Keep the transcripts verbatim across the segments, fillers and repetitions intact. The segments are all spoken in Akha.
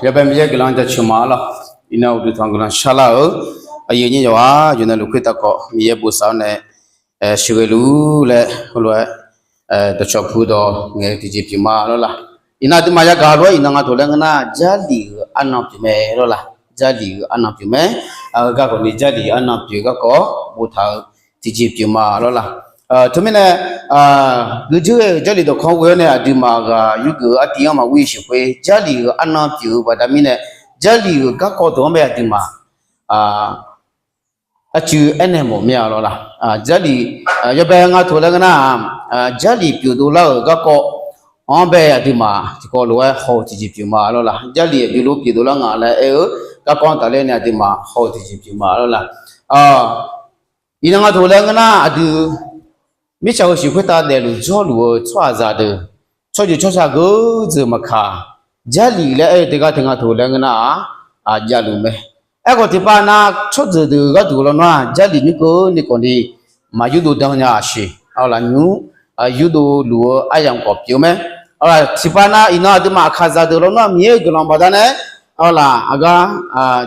Yawbae Miqyaer guiqlanq jaceuq ma lawr. Iqnan uqduq tanq guiqlanq sharlar-euq aqyuif aqnyir yawqghaq yawqnan luf khoertav khawf Miqyaer bosav-awr nae sheuqghae luf-ur laer heulof-aer dawqcawq pudawq ngaeq-eu tiqjeq pyeuf ma lawr laq. Iqnan aqduimaf yagaq lof-aer iqnan nga toq laer ngeur nar, Jarlif-euq arnan pyeuf mae lawr laq. Jarlif-euq arnan pyeuf mae. Heugar khawfni Jarlif arnan pyeuf-eu garkawv boftaq-euq tiqjeq pyeuf ma lawr laq. Teumirnae, guiqdzeur ghae-euq Jarlif dawqkawq ghoe-awr nae aqduimaf ghaq yurgeuf-eu artiv-anr maqur-ir siq khoer, Jarlif-euq arnan pyeuf-eu baqda mirnae, Jarlif-euq garkawv deuq-anr bae aqduimaf arcuiv aernaeq mawf mir-a lawr laq. Jarlif, yawbae nga toq laer ngeur nar-aq, Jarlif pyeuf dovlar-euq garkawv-anr bae aqduimaf tiqkawv lof-aer haw-eu tiqjeq pyeuf ma lawr laq. Jarlif aqdui lof pyeuf dovlar nga laer aer-eu garkawv-anr tafler nae aqduimaf haw-eu tiqjeq pyeuf ma lawr laq. Iqnan nga toq laer ngeur nar, aqdui mirtsaq heusiq khoertav daefluf jawrluf-eu tsawrhaqzaq deuq, tsawrjeuq tsawrca geudzeuq maqkaq, Jarlif laer aer-eu teugar teu nga toq laer ngeur nar-aq, javluf mae. Aerkhawf tiqpav nar, tsawrjeuq deuq gharduq lawnmr-aq, Jarlif nymr keuvni khawfni maq yurdov dan nya-aq siq. Arlaq nymr yurdov luf-eu aryamq khawf pyeuf-eu mae. Arlaq tiqpav nar, iqnan aqduimaf aqkaqzaq deuq lawnmr-aq, Miqyaer-euq guiqlanq baqdanae, arlaq aqgar,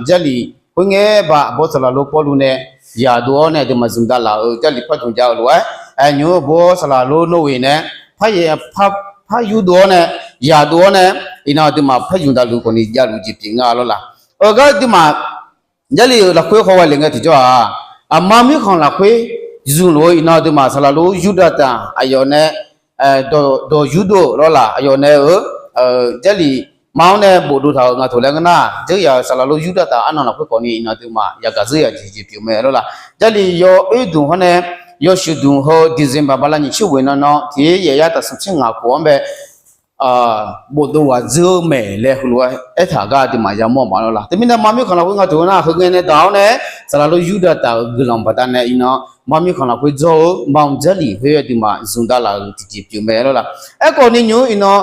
Jarlif khoerngae ba aqbawr saqlaq lor Pawrluv nae yaqdov-awr nae aqduimaf zmq davlaf-euq Jarlif par dmq jav-eu lof-aer, aqnymr aqbawr saqlaq lor Norway nae par yurdov-awr nae yaqdov-awr nae, iqnan aqduimaf par zmq davluf khawfni javluf jeq pyeuf nga lawr laq. Heugar aqduimaf Jarlif-euq lafkhoer hawghae le ngae tiqjawr-aq, aqma mirkhanq lafkhoer zmqluf-eu iqnan aqduimaf saqlaq lor Yurdav taf aqyawf nae dawq yurdov-euq lawr laq, aqyawf nae-eu Jarlif ma-anr nae bofdov taq-euq nga toq laer ngeur nar, dzeur yaf-euq saqlaq lor Yurdav taf arnan lafkhoer khawfni iqnan aqduimaf yagaq dzeur yaf jeq jeq pyeuf mae lawr laq. Jarlif yawoer dmq hawr nae yawshuif dmq heu December bala nyiq tser ghoeq nan nan tiq yaef yar taf smq tser ngaq khof-anr bae bofdov ghaq dzeur-eu maeq laer heulof-aer aertaq gar aqduimaf yamawr ma lawr laq. Teumirnae mar mirkhanq lafkhoer nga toq nar, heu ngae nae daq-awr nae saqlaq lor Yurdav taf-euq guiqlanq baqdanae iqnan mar mirkhanq lafkhoer dzawr-eu mar-eu Jarlif khoer aqduimaf zmq davlaf-euq tiqjeq pyeuf mae lawr laq. Aerkhawfni nymr iqnan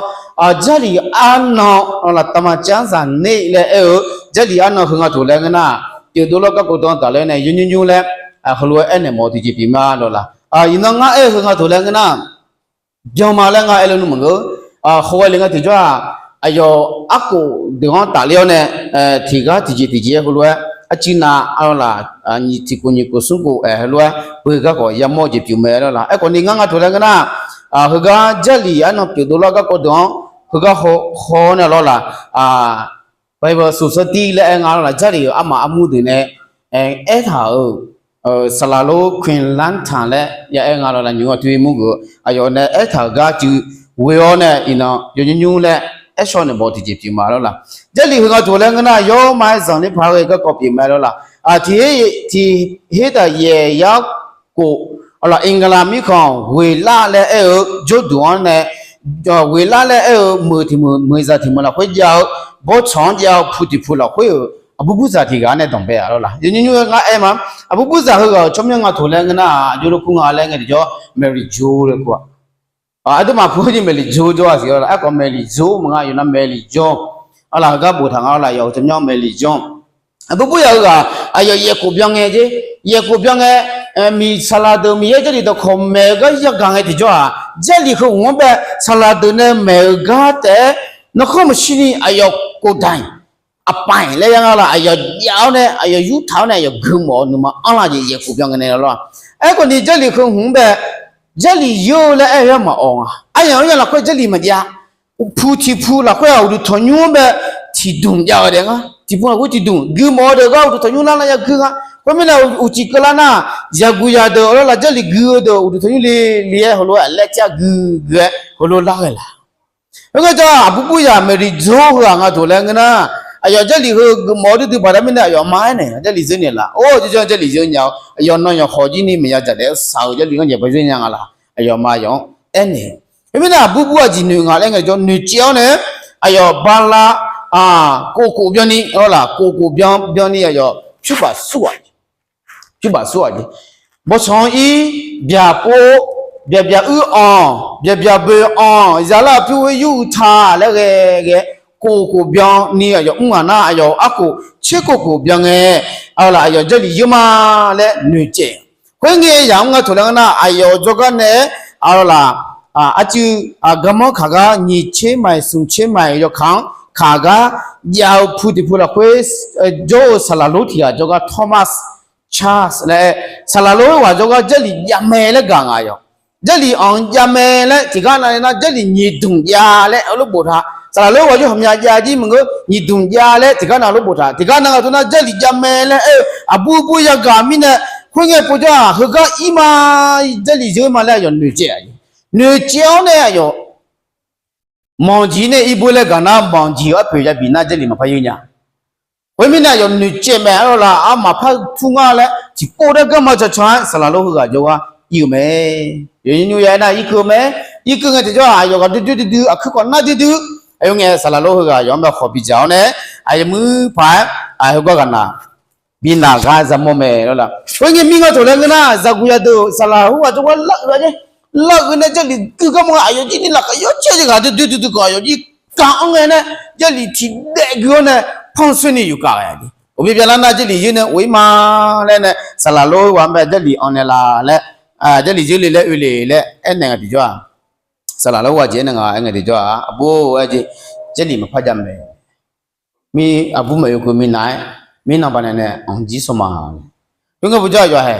Jarlif arnan laf taqma carzaq ner laer aer-eu Jarlif arnan heu nga toq laer ngeur nar, pyeuf dovlar garkawv dan tafler nae yawnymr nymr laer heulof-aer aernaeq mawf-eu tiqjeq pyeuf ma lawr laq. Iqnan ngar aer-eu heu nga toq laer ngeur nar, byanma laer ngar aer le nmr maqngeur. Hawghae le ngae tiqjawr-aq, aqyawf arkhof deuq-anr tafler-awr nae tiqgar tiqjeq tiqjeq-aer heulof-aer arcuiv nav lawr laq, nyiq tiq khof nyiq khof smr khof-aer heulof-aer beu garkawv yamawr jeq pyeuf mae lawr laq. Aerkhawfni ngar nga toq laer ngeur nar, heugar Jarlif arnan pyeuf dovlar garkawv deuq-anr heugar haw-awr nae lawr laq, Bible Society laer aer nga lawr laq, Jarlif-euq armaf armur deuq nae aertaq-euq saqlaq lor Queen Lantern laer ya aer nga lawr laq, nymr-aq tov-ir mur geuf-eu aqyawf nae aertaq-euq gar cuiv ghoe-awr nae iqnan yawnymr nymr laer aershawr naeq baw tiqjeq pyeuf ma lawr laq. Jarlif heu nga toq laer ngeur nar, yawr ma-aer zanqler paq ghae garkawv pyeuf mae lawr laq. Tiq her taf yaef yar khof, arlaq England mirkhanq ghoeqlar laer aer-eu jawrduq-anr nae, ghoeqlar laer aer-eu meuq tiq meuq, meuqzaq tiq meuq lafkhoer jav-eu, bawrtsanq-anr jav-eu pu tiq pu lafkhoer-euq aqbur burzaq tiq ghaq-anr nae danqbae-a lawr laq. Yawnymr nymr-aer ngar aer ma. Aqbur burzaq heughaq-euq tsawrmyanr nga toq laer ngeur nar-aq, jawrlor kur nga laer ngae tiqjawr Mary Jo laer kur-aq. Aqduimaf pu-anr jeq Mary Jo jawr-a siq lawr laq. Aerkhawf Mary Jo maqnga, yawf nar Mary Jo. Arlaq heugar boftaq nga lawr laq, yawf-euq tsawrmyanr Mary Jo. Aqbur burzaq heughaq aqyawf yaef khof byan ngae jer. Yaef khof byan ngae, miq saqlaq deuq Miqyaer Jarlif dawqkawq maeq-eu gar yagaq ngae tiqjawr-aq, Jarlif heu hmq-anr bae saqlaq deuq nae maeq-eu gar taef-aer narkhanr maqshirni aqyawf khofdaiq aqpaeq laer ya nga laq, aqyawf jav-awr nae aqyawf yurtaq-awr nae aqyawf guimawf-eu nuima anrlar jeq yaef khof byan ngae nae lawr. Aerkhawfni Jarlif heu hmq-anr bae Jarlif yeur-eu laer aer-eu-aer maqawq nga. Aryamq-anr ya lafkhoer Jarlif maqjav. Pu tiq pu lafkhoer-aq uqduq tanqnymr-anr bae tiqdmq jav-eu daef nga. Tiq pu lafkhoer tiqdmq guimawf-eu deuq gar uqduq tanqnymr lar lar ya guir nga. Khoermirnae uqcif keuvlar nar, zaqguq zaqdeuq lawr laf Jarlif gui-eu deuq uqduq tanqnymr le le-aer heulof-aer laer car gui gui-aer heulof lar ghae laq. Khoerngae jawr-aq, aqbur burzaq Mary Jo heughaq nga toq laer ngeur nar, aqyawf Jarlif heu geufmawf-eu duidui baqda mirnae aqyawf ma aernaeq, Jarlif zeur naeq laf. Or, jawrjanr Jarlif zeur nya-eu aqyawf nan yawq khawf jir ni maqya dzaq daef-aer saq-eu Jarlif ghanr jeq ba zeur nya nga laq. Aqyawf ma aqyawf-anr aernaeq. Khoermirnae aqbur bur aqjeq noeq nga laer ngae tiqjawr noeqcaev-awr nae, aqyawf bala khof khof byanni lawr laq, khof khof byan byanni aqyawf pyurbaf sur ghaq jeq. Pyurbaf sur ghaq jeq. Bawrtsanq-anr ir, byaq pov, byaq byaq uir anq, byaq byaq boe anq, zaqlar pyur ghoer yur uiq taq laer ghae ghae, khof khof byanni aqyawf mr ngaq nar, aqyawf-euq arkhof tser khof khof byan ngae, arlaq aqyawf Jarlif yeur ma laer noeqcaev. Khoerngae yamq-anr nga toq laer ngeur nar, aqyawf-euq jawrgar nae-aer arlaq arcuiv garmanr kaq gar nyiq tser maiq smq tser maiq yawkaq-anr kaq gar jav-eu pu tiq pu lafkhoer jawr-eu saqlaq lor tiq ghaq jawrgar Thomas Charles laer-aer saqlaq lor-aer ghaq jawrgar Jarlif jav mae laer gaq ngaq yawq. Jarlif anq jav mae laer tiqgar nav nar Jarlif nyiq dmq jav laer heulof boftaq. Saqlaq lor ghaq jawr haqmya jav jir maqngeur, nyiq dmq jav laer tiqgar nav lof boftaq. Tiqgar nav gaq teu nar Jarlif jav mae laer aer-eu aqbur bur yagaq mirnae, khoerngae povjawr-aq heugar ir ma, Jarlif zeur ma laer aqyawf noeqcaev-a. Noeqcaev-awr nae aqyawf manqjiq nae ir bur laer gaq nar manqjiq-eu arpoeq yabi nar Jarlif maqpar yeur nya. Khoermirnae aqyawf noeqcaev mae-a lawrlaf, armaf par tur nga laer tiqpov daer garma cancan-aer saqlaq lor heughaq jawrgar ir-eu mae. Yawqnymr nymr ya aernar irkeuv-eu mae. Irkeuv ngae tiqjawr-aq aqyawf ghaq duidui duidui aqkuir khawf nar duidui. Aqyawf ngae saqlaq lor heughaq aqyawf-anr bae khawf bidzaq-awr nae aqyawf muir paq-aer heugar ghaq naq bi naq gar zaqmawr mae lawrlaf. Khoerngae mirnga toeq laer ngeur nar zaqguq yadeuq saqlaq lor ghaq jawrgar lar-eu-a jer. Lar-eu nae Jarlif gui garma aqyawf jir ni laqkhaq yawcaer jeq ghaq duidui duidui khawf aqyawf jir kaq-anr ngae nae Jarlif tiqdaev gui-awr nae pansoer ni yufkaf ghae-a jeq. Uqbi byalar nar Jarlif yeur nae of-ir ma laer nae saqlaq lor ghaq-anr bae Jarlif anq naeqlaf laer, Jarlif yeur le laer oe le laer aernaeq nga tiqjawr-aq, saqlaq lor ghaq jeq aernaeq nga aer ngae tiqjawr-aq aqbur-or aer jeq, Jarlif maqpar jav mae. Mir aqbur maeq-eu keuv minav-aer mirnan baqdanae nae anq jir sawr ma. Khoerngae povjawr aqyawf hae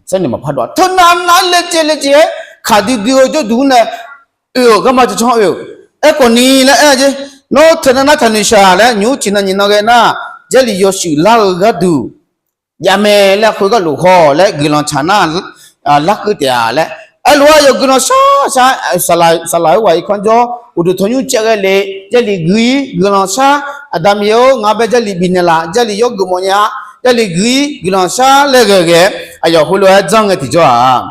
sharnoeq maqpar dov-a. Teunav nav-aer laejae laejae-aer kaq duidui-eu jawrduq-anr nae oe-euq garma cancan oe-euq. Aerkhawf ni laer aer-a jer. Nawr teunav nar taqnoeq shaq laer nymq-mr tiqnan nyiq nan ghae nar Jarlif yawshuif lar-eu gharduq jav mae laer khoergar luf haw laer guiqlanq tsaq nar larkeuv taef-a laer. Aerlof-aer yawf guiqlanq shar shar, saqlaq-eu ghaq irkanr jawr uqduq tanqnymr caev ghae le, Jarlif gui-ir guiqlanq shar, Aqda Miqyaer-or ngaq-anr bae Jarlif bifnaeq laf, Jarlif yawr geufmawf nya, Jarlif gui-ir guiqlanq shar laer ghae ghae-aer aqyawf heulof-aer janr ngae tiqjawr-aq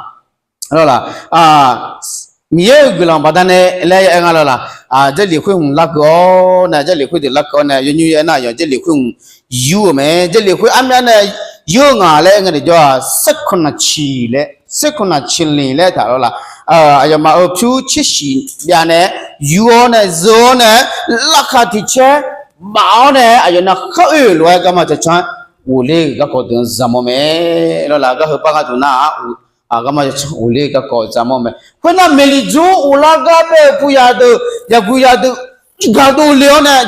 lawrlaf, Miqyaer-euq guiqlanq baqdanae laer ya aer nga lawrlaf, Jarlif khoer hmq larkeuv-awr nae, Jarlif khoerdeuq larkeuv-awr nae yawnymr ya aernar aqyawf Jarlif khoer hmq yur-euq mae. Jarlif khoer armyav nae yur-eu nga laer aer ngae tiqjawr-aq, saerkhanq naqciq laer, saerkhanq naqciq linq laer taq lawrlaf, aqyawfmaf-euq pyur tser shif byav nae yur-awr nae zeu-awr nae laqkhaq tiqcaer baf-awr nae aqyawf nav khar oe-euq lof-aer garma cancan-aer ghofler-euq garkawv deuq-anr zaqmawr mae lawrlaf. Gar heu bar gharduq nar-aq, garma cancan ghofler-eu garkawv zaqmawr mae. Khoernar maeqli jor ghoflar gar bae-eu puya deuq, yaqguq yadeuq gaqdov le-awr nae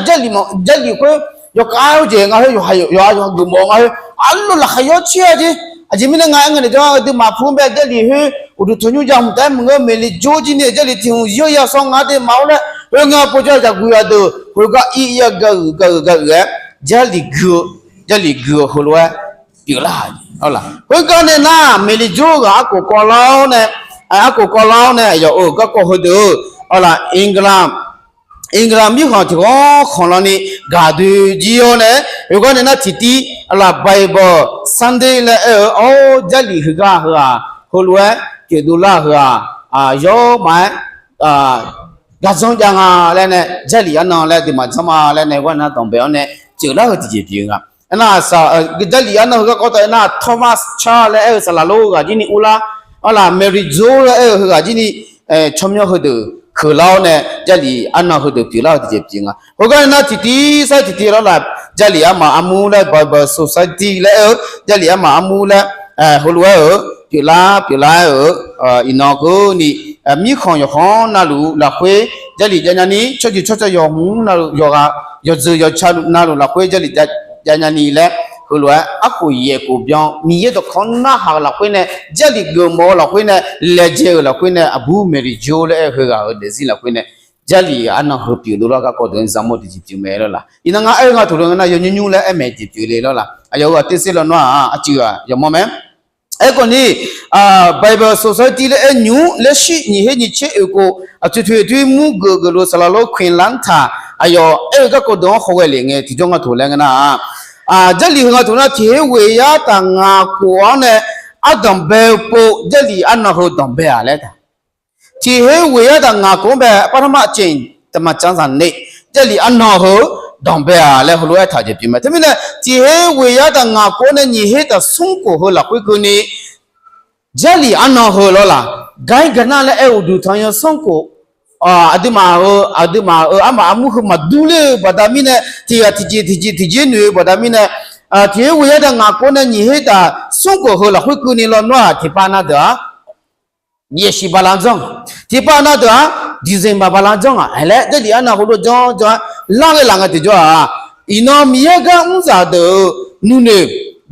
Jarlif khoer yawkhav-aer-eu jeq nga khoer, yawqha yawqha yawqha geufmawf nga khoer, arluf laqkhaq yawcaer jeq. Aqjeq mirnae nga aer ngae tiqjawr aqduimaf pu-anr bae Jarlif khoer uqduq tanqnymr ya hmq taef-aer maqngeur maeqli jor jir ni Jarlif tiq hmq yawr ya sawr nga de maqawr laer khoerngae povjawr yaqguq yadeuq khoergar ir ir-a gaq-euq gaq-euq gaq-euq-aer Jarlif gui-eu, Jarlif gui-eu heulof-aer pyeuflar-a. Khoergar nae nar maeqli jor-eu ghaq arkhof kawvlar-awr nae, arkhof kawvlar-awr nae aqyawf-euq garkawv heudeuq-eu lawrlaf, England mirkhanq tiq ghawr khanq lan ni gaqdui jir-awr nae, khoergar nae nar tiqtiv lawrlaf Bible Sunday laer aer-eu, or, Jarlif heugar heughaq heulof-aer pyeufdov lar-eu heughaq yawr maf-aer gaq janr jav nga laer nae, Jarlif arnan laer duimaf janr ma laer nae, khoergar nae danqbae-awr nae pyeuflar-eu tiqjeq pyeuf nga. Aernar, Jarlif arnan heugar kawv taf aernar, Thomas Charles laer aer-eu saqlaq lor ghaq jir ni urlar, arlaf Mary Jo laer aer-eu heughaq jir ni tsawrmyanr heudeuq keuqlar-awr nae Jarlif arnan heudeuq pyeuflar-eu tiqjeq pyeuf nga. Khoergar nae nar tiqtiv sar tiqtiv lawrlaf, Jarlif armaf armur laer Bible Society laer aer-eu, Jarlif armaf armur laer heulof-aer-euq pyeuflar pyeuflar-aer-euq iqnan keuvni mirkhanq yawqkhanq navluf lafkhoer Jarlif jav nya ni, tsawrjeuq tsawrcawv yawqhmq navluf yawqghaq yawqdzeuq yawqca navluf lafkhoer Jarlif jav nya ni laer, heulof-aer arkhof yaef khof byan Miqyaer dawqkawq narhaq-euq lafkhoer nae, Jarlif geufmawf-eu lafkhoer nae, laejae-euq lafkhoer nae, aqbur Mary Jo laer aer-eu heughaq-euq daefzir lafkhoer nae, Jarlif arnan heu pyeufdov lar garkawv deuq-anr zaqmawr tiqjeq pyeuf mae lawrlaf. Iqnan ngar aer-eu nga taqlof ngeur nar yawnymr nymr laer aer maeq jeq pyeuf le lawrlaf. Aqyawf-euq aqter ser lawnmr-aq aqcuiv-aq yawmawr mae. Aerkhawf ni, Bible Society laer aer nymr laer shir nyiq her nyiq tser oeq khof aqtui toeq toer mur geuf geufluf saqlaq lor Queen Lantha aqyawf aer-eu garkawv deuq-anr khawghae lef ngae tiqjawr nga taq laer ngeur nar-aq, Jarlif heu nga taq nar tiq her ghoeq yar taf ngaq khof-anr nae ardanq bae-eu pov Jarlif arnan heu danqbae-aq laer taq. Tiq her ghoeq yar taf ngaq khof-anr bae ปฐมเจต ตามจารี Jarlif arnan heu danqbae-aq laer heulof-aer taq jeq pyeuf mae. Teumirnae tiq her ghoeq yar taf ngaq khof-anr nae nyiq her taf smr khof heu lafkhoer keuvni Jarlif arnan heu lawrlaf, gar ir gar nar laer aer-eu uqduq tanqyan smr khof aqduimaf-euq aqduimaf-euq armaf armur heu maqdur ler-eu baqda mirnae, tiq ghaq tiqjeq tiqjeq tiqjeq noeq-eu baqda mirnae, tiq her ghoeq yar taf ngaq khof-anr nae nyiq her taf smr khof heu lafkhoer keuvni lawnmr-aq tiqpav na deuq-aq yaeqsiq bala janr-aq, tiqpav nav deuq-aq, December bala janr-aq, aerlaer Jarlif arnan heulof janr janr-aer larghae laf ngae tiqjawr-aq, iqnan Miqyaer gar mrzaq deuq-euq nuinoeq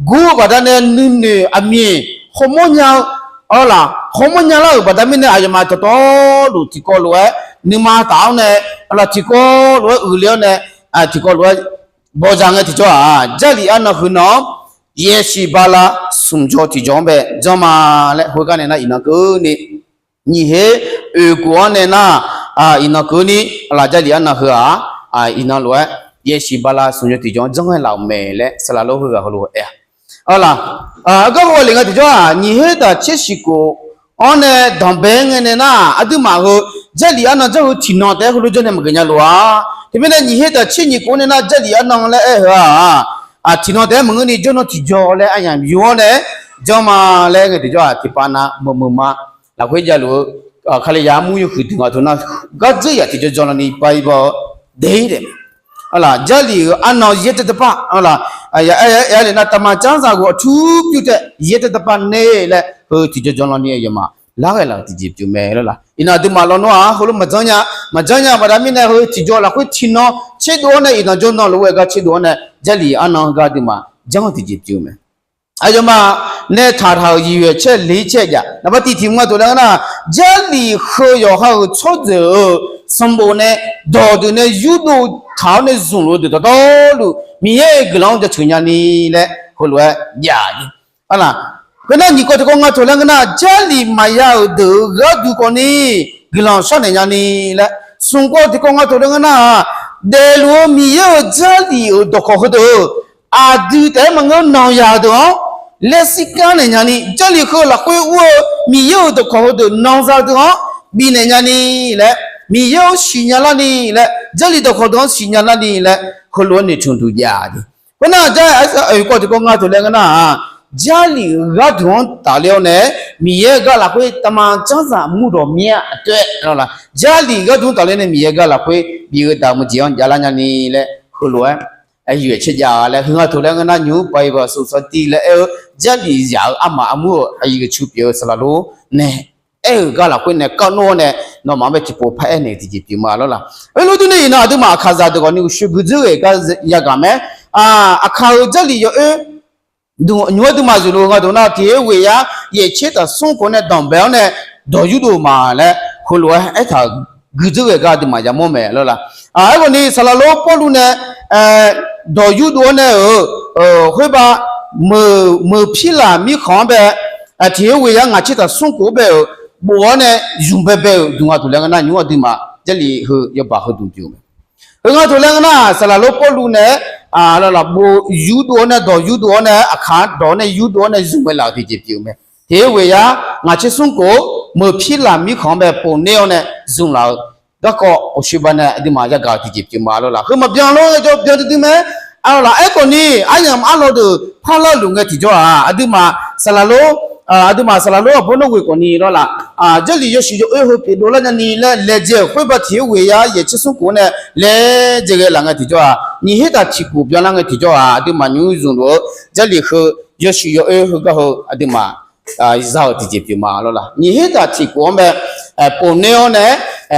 gur-eu baqdanae nuinoeq aqmyeq hawmawr nya-eu, arlaq hawmawr nya lar-euq baqda mirnae aqyawfmaf dawqtawvluf tiqkawv lof-aer nuima taf-awr nae, arlaq tiqkawv lof-aer uiqle-awr nae, tiqkawv lof-aer bawqdzaq ngae tiqjawr-aq, Jarlif arnan heunan-anr yaeqsiq bala smq jawr tiqjawr-anr bae janr ma laer heugar nae nar iqnan keuvni nyiq her oeq khof-anr nae nar, iqnan keuvni, arlaq Jarlif arnan heu-aq, iqnan lof-aer yaeqsiq bala smq jawr tiqjawr-anr janr-aer laf-euq mae laer saqlaq lor heughaq heulof-aer-a. Arlaq, garhu-a le ngae tiqjawr-aq, nyiq her taf tser shiq khof-anr nae danqbae-aer ngae nae nar, aqduimaf heu Jarlif arnan janr heu tiqnan taef-aer heulof janr nae maqgeuf nya lof-a. Teumirnae nyiq her taf tser nyiq khof-anr nae nar Jarlif arnan laer aer-eu heu-aq, tiqnan taef-aer maqngeur ni jawrnan tiqjawr laer aryamq yor-awr nae janr ma laer ngae tiqjawr-aq, tiqpav nav meuq meuq ma lafkhoer javluf-eu Kalizaq armur yawhuiq deuq nga teu nar, gardzeur yaq tiqjawr janr lani pav-ir baw-eu de-ir daef. Arlaq Jarlif-euq arnan yaer taev taqpar, arlaq, ya aer aer le nar taqma canr zaq ghof-awq tur pyur tae yaer taev taqpar ner laer heu tiqjawr janr lani aqyawfmaf larghae laf-euq tiqjeq pyeuf mae lawr laq. Iqnan aqduimaf lawnmr-aq heulof maqjanr nya, maqjanr nya baqda mirnae heu tiqjawr lafkhoer tiqnan tserdov-awr nae iqnan jawrnan lof-aer gar tserdov-awr nae Jarlif arnan heugar aqduimaf janr-eu tiqjeq pyeuf mae. Aqyawfmaf nae taqtaq-euq yiqyoeq caer le caer jav naqba tiq tiq mqnga tov laer ngeur nar, Jarlif heu yawqha-euq tsawrjeuq-euq sanqbof nae dawqdeuq nae yurdov taq-awr nae zmqluf-eu deuq dawqtawvluf Miqyaer-euq guiqlanq-anr jaceuq nyani laer heulof-aer jav-a. Arlaq, khoernar nyiq kawv tiqkawv nga tov laer ngeur nar, Jarlif maqya-euq deuq-euq gharduq khawfni guiqlanq sharnaeq nyani laer, smq kawv tiqkawv nga tov laer ngeur nar-aq, daefluf-eu Miqyaer-euq Jarlif-euq dawqkawq heudeuq-euq aqdui taef-aer maqngeur nanqyaq-eu deuq-anr laer sirkar naeq nyani, Jarlif heu lafkhoer ur-eu Miqyaer-euq dawqkawq heudeuq nanqzaq deuq-anr bifnaeq nyani laer, Miqyaer-anr siqnya larni laer, Jarlif dawqkawq deuq-anr siqnya larni laer heulof-aer noeqtmq duq jav-a. Khoernar jar-aer oeq kawv tiqkawv nga tov laer ngeur nar-aq, Jarlif gharduq-anr tafler-awr nae Miqyaer gar lafkhoer taqma janrzaq murdawq myav aqtoer-aer lawr laq. Jarlif gharduq-anr tafler nae Miqyaer gar lafkhoer bif-eu daq-eu maqjeq-anr javlar nyani laer heulof-aer aqyuif caer jav laer heu nga tov laer ngeur nar, nymq-mr pav-iq baq sofsawr tiv laer aer-eu Jarlif zaq-eu armaf armur-euq aqyuif cu pyeuf-eu saqlaq lor nae aer-euq gar lafkhoer nae kar nmr-awr nae, nawmaf-anr bae tiqpov paraer naeq tiqjeq pyeuf ma lawr laq. Oerlof durni iqnan aqduimaf aqkaqzaq deuq khawfni uqshoe guiqdzeur ghae gar yagaq mae. Aqkaq-euq Jarlif yaw'oer nymq-mr aqduimaf zmqluf-eu nga dawq nar, tiq her ghoeq yar yaeq tser taf smr khof nae danqbae-awr nae dawq yurdov ma laer heulof-aer aertaq-euq guiqdzeur ghae gar aqduimaf yamawr mae lawr laq. Aerkhawfni saqlaq lor Pawrluv nae dawq yurdov-awr nae-euq khoerbav meuq pirlaq mirkhanq-anr bae tiq her ghoeq yar ngaq tser taf smr khof-anr bae-euq bof-awr nae zmq baebae-euq duq nga tov laer ngeur nar, nymq-mr aqduimaf Jarlif heu yawbaq heu dmq pyeuf mae. Heu nga tov laer ngeur nar, saqlaq lor Pawrluv nae-a lawr laq bof yurdov-awr nae dawq yurdov-awr nae aqkaq-anr dawq-awr nae yurdov-awr nae zmq bae laf-euq tiqjeq pyeuf mae. Tiq her ghoeq yar ngaq tser smr khof meuq pirlaq mirkhanq-anr bae pofner-awr nae zmq laf-euq garkawv uqshoe baq nae aqduimaf yagaq-eu tiqjeq pyeuf ma lawr laq. Heu maqbyan lor-aer jawr byan duidui mae. Arlawr laq, aerkhawfni aryamq arlawr deuq parlar luf ngae tiqjawr-aq, aqduimaf saqlaq lor, aqduimaf saqlaq lor aqbawr nawr ghoeq khawfni lawr laq, Jarlif yawshuif yawoer heu pyeuf dovlar nyani laer laejae-euq khoerbav tiq her ghoeq yar yaeq tser smr khof-anr nae laejae ghae laf ngae tiqjawr-aq, nyiq her taf tiq khof byanlar ngae tiqjawr-aq, aqduimaf nymq-mr zmqluf-eu Jarlif heu yawshuif yawoer heugar heu aqduimaf za-euq tiqjeq pyeuf ma lawr laq. Nyiq her taf tiq khof-anr bae pofner-awr nae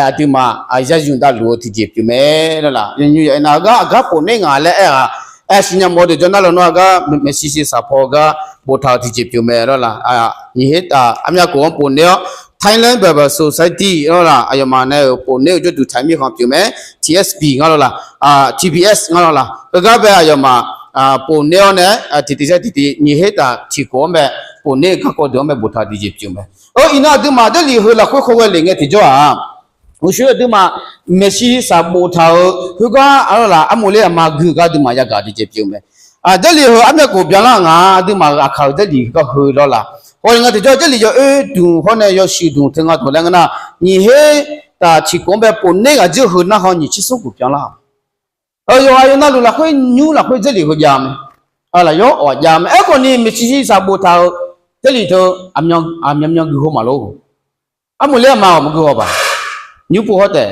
aqduimaf ya zmq davluf-eu tiqjeq pyeuf mae lawr laq. Nymr yawf-aer nar-eu gar aqgar pofner ngaq laer aer-aq, aer siqnya mawf-eu deuq jawr nar lawnmr-aq gar maeqshi siqsaq paw-eu gar boftaq-euq tiqjeq pyeuf mae lawr laq. Nyiq her taf armyav khof-anr pofner-awr Thailand Bible Society lawr laq, aqyawfmaf nae-euq pofner-eu jawrduq taq mirkhanq pyeuf mae. T S B nga lawr laq, T B S nga lawr laq, heugar bae aqyawfmaf pofner-awr nae tiqtiv sar tiqtiv nyiq her taf tiq khof-anr bae pofner-eu garkawv deuq-anr bae boftaq-eu tiqjeq pyeuf mae. Iqnan aqduimaf Jarlif heu lafkhoer khawghae le ngae tiqjawr-aq, uqshoe aqduimaf maeqshi saq boftaq-euq khoergar lawr laq, armawf ler aqma gui-eu gar aqduimaf yagaq tiqjeq pyeuf mae. Jarlif heu armyav khof byanlar nga, aqduimaf-euq aqkaq-euq Jarlif gar heu lawr laq. Hawle ngae tiqjawr Jarlif yawoer dmq hawr nae yawshuif dmq teu nga dawq laer ngeur nar, nyiq her taf tiq khof-anr bae pofner ghaq dzeur heu narkhan nyiq tser smr khof byanlar-awq. Yawqghaq yawqnavluf lafkhoer nymr lafkhoer Jarlif heu jav mae. Lafyawr awq jav mae. Aerkhawfni maeqshi siqsaq boftaq-eu Jarlif teu aqmyanmyan gui haw maqlor. Armawf ler aqma-awq maqgui haw baq. Nymr pov hawr taef.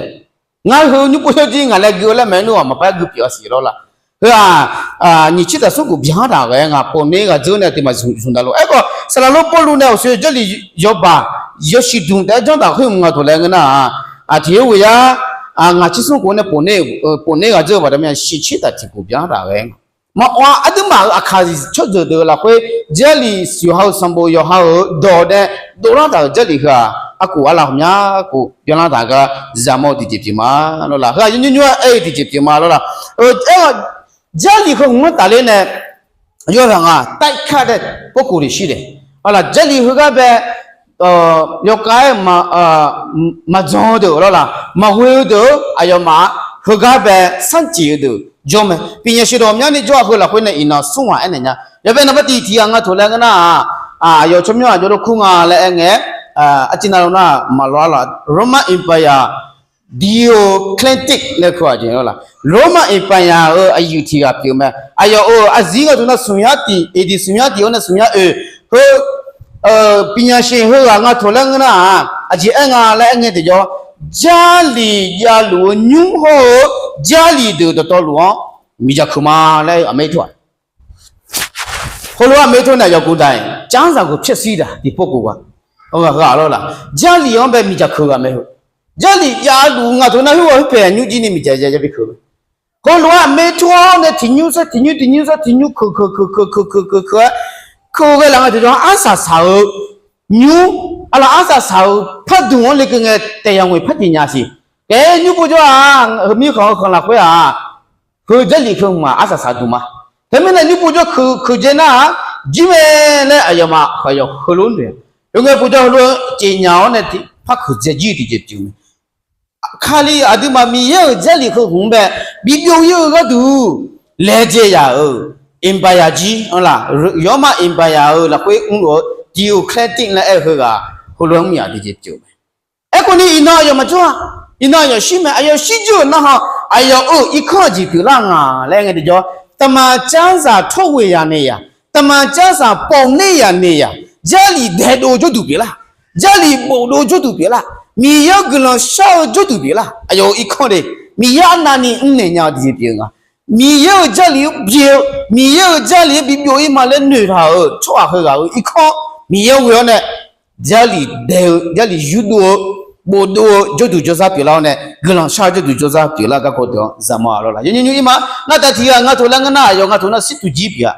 Ngar heu nymr pov yawjir ngaq nae gui-eu laer maeq-aer nmr-awq maqpar gui pyeuf-a siq lawr laq. Heu-aq, nyiq tser taf smr khof byan taq ghae-aer ngaq pofner ghaq dzeur nae aqduimaf zmq davluf. Aerkhawf saqlaq lor Pawrluv nae uqshoe Jarlif yawbaq yawshuif dmq taef-aer janr taq khoer mq nga taq laer ngeur nar-aq, aqtiq-aer ghoe yar, ngaq tser smr khof nae pofner ghaq dzeur-eu baqda mya shiqtser taq tiqkhof byan taq ghae nga. Maqawv-a aqduimaf-euq aqkaq tsawrjeuq deuq lafkhoer Jarlif yawqha-euq sanqbof yawqha-euq dawq nae dovlar taq-euq Jarlif heu-aq, arkof arlav ghawqmya khof byanlar taq gar zaqmawr-eu tiqjeq pyeuf ma lawr laq. Heu-aq nymr nymr-aer aer-eu tiqjeq pyeuf ma lawr laq. Aer-awq, Jarlif heu hmq-anr tafler nae yawhaq nga taerkar dae ပုဂ္ဂိုလ်တွေရှိတယ် arlaq, Jarlif heugar bae yawkhav-aer maqdzan-eu deuq lawr laq, maqghoe-eu deuq-eu aqyawfmaf-a, heugar bae sanrcif-eu deuq jawr mae. ပညာရှင် dawq myar ni jawr-a heu lafkhoer nae iqnan smr ghaq aernaeq nya. Yawbae naqbar tiq tiq ghaq nga taq laer ngeur nar-aq, aqyawf tsawrmyanr aqjawr lor kur nga laer aer ngae, arciv nav lawr nar maqlawr-a laq, Roman Empire Diocletian laer kur-aq jeq lawr laq, Roman Empire-euq aqyuif tiq ghaq pyeuf mae. Aqyawf-euq aqzir nga taq nar smq yar tiq, aqdui smq yar tiq-awr nae smq yar oeq heu ပညာရှင် heughaq nga taq laer ngeur nar-aq, aqjeq aer nga laer aer ngae tiqjawr, Jarlif javluf-eu nymr hawr-eu Jarlif deuq dawqtawvluf-anr miqdzaq keuq ma laer-eu aqmeq tor-aq, heulof-aer aqmeq tor nae yawqguq daq-iq canr zaqguq pyar shir daq tiqpov khof ghaq, heu-aq lawr laq, Jarlif-anr bae miqdzaq keuq ghaq mae heu. Jarlif javluf nga taq nar heughaq heupaeq nymr jir ni miqdzaq ya ya bi keuq-eu Heulof-aer aqmeq tor-awr nae tiqnymr sar tiqnymr tiqnymr sar tiqnymr keuq keuq keuq keuq keuq keuq keuq-aer keuq ghae laf nga tiqjawr, arsaq saq-eu nymr, arlaq arsaq saq-euq pardmq-anr lekeuv ngae taef yamq-iq par tiq nya siq. Khaer nymr pov jawr-aq, heu mirkhanq-eu khanq lafkhoer-aq, heu Jarlif heu hmq-aq arsaq saq dmq ma. Teumirnae nymr pov jawr keuq keuq dzae nar-aq, jir mae laer aqyawfmaf aqyawf heulof noeq-a. Heu ngae pov jawr heulof-aer cef nya-awr nae tiq par keuq dzae jir-eu tiqjeq pyeuf mae. Kali aqduimaf Miqyaer-euq Jarlif heu hmq-anr bae bibyov ir-eu gharduq laejae yaf-euq Empire jir-anr laq, Roman Empire-euq lafkhoer mrluf-eu Diocletian laer aer-eu heughaq heulof-aer mr yaf tiqjeq pyeuf mae. Aerkhawf ni iqnan aqyawf maqjawr-a. Iqnan aqyawf shir mae. Aqyawf shirjir-euq narhaq aqyawf-euq irkanr aqjeq pyeuflar nga laer aer ngae tiqjawr, သမာကျမ်းစာ ထုတ်ဝေရာနေရာ, သမာကျမ်းစာ ပုံနေရာနေရာ, Jarlif daedov-eu jawrduq pyeuflar, Jarlif bofdov-eu jawrduq pyeuflar, Miqyaer-anr guiqlanq shar-eu jawrduq pyeuflar, aqyawf-euq irkanr de, Miqyaer arnavni mrnaeq nya-eu tiqjeq pyeuf nga. Miqyaer-euq Jarlif-anr byae-eu, Miqyaer-euq Jarlif-anr bibyov ir ma laer noeqtaq-euq tsawrhaq heughaq-euq irkanr, Miqyaer ghoe-awr nae Jarlif dae-eu, Jarlif yurdov-eu, bofdov-eu jawrduq jawrzar pyeuflar-awr nae guiqlanq shar-eu jawrduq jawrzar pyeuflar garkawv deuq-anr zaqmawr-a lawr laq. Yaw nymr nymr ir ma. Ngar taq tiq ghaq nga taq laer ngeur nar, aqyawf nga taq nar sirtuq jir pyeuf-a.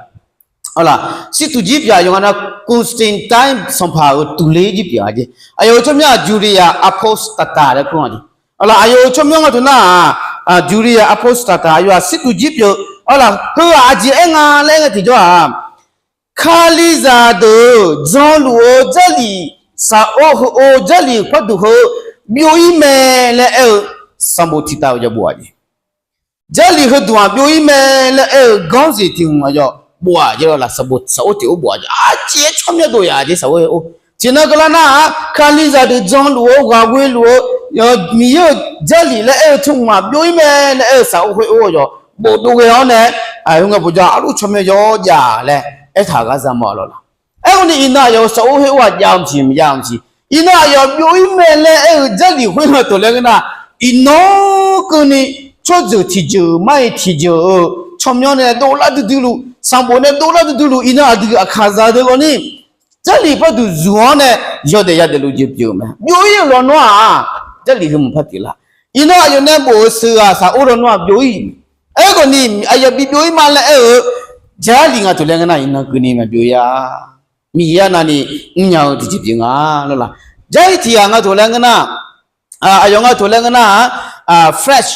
Arlaq, sirtuq jir pyeuf-a, aqyawf nga nar Constantine sanqpaq-euq tuqler jir pyeuf-a jeq. Aqyawf-euq tsawrmyanr-aq Julia Apostata laer kur-a jeq. Arlaq, aqyawf-euq tsawrmyanr nga taq nar-aq, Julia Apostata aqyawf-aq sirtuq jir pyeuf. Arlaq, heughaq aqjeq aer nga laer aer ngae tiqjawr-aq, Kalizaq deuq janluf-eu Jarlif safov heu-or Jarlif parduq heu byov ir mae laer aer-eu sanqbof tiqtav-euq yaw bof-a jeq. Jarlif heudeuq-aq byov ir mae laer aer-eu ganrzeq tiq hmq aqyawf bof-a jeq lawr laq, sanqbof safov tiq or bof-a jeq. Aqjeq-aer tsawrmyanr dov yaf jeq safov-aer or. Tiqnan keuvlar nar-aq, Kalizaq deuq janluf-eu ghaq ghoe luf-eu Miqyaer-euq Jarlif laer aer-eu tsawrhaq byov ir mae laer aer-eu safov khoer or aqyawf bofdov ghae-awr nae, heu ngae bofjav arluf tsawrmyanr yawjav laer aertaq-euq gar zaqmawr-a lawr laq. Aerkhawf ni iqnan aqyawf-euq safov khoer or-aq jav-eu maqsiq, maqjav-eu maqsiq. Iqnan aqyawf byov ir mae laer aer-eu Jarlif khoer nga taq laer ngeur nar, iqnan keuvni tsawrjeuq tiqjeuq mar-iq tiqjeuq-euq tsawrmyanr nae dovlar duidui luf, sanqbof nae dovlar duidui luf, iqnan aqdui aqkaqzaq deuq lawr ni Jarlif parduq zuq-anr nae yawdaef yadaef luf jeq pyeuf-eu mae. Byov ir-euq lawnmr-aq, Jarlif heu maqpar pyeuflar. Iqnan aqyawf nae bof-euq sheuqghaq safov lawnmr-aq byov ir. Aerkhawf ni aqyawf bi byov ir ma laer aer-eu Jarlif nga taq laer ngeur nar, iqnan keuvni maqbyov ir-a. Miqyaer navni mrnya-eu tiqjeq pyeuf nga lawr laq. Jarlif tiq ghaq nga taq laer ngeur nar, aqyawf nga taq laer ngeur nar-aq, French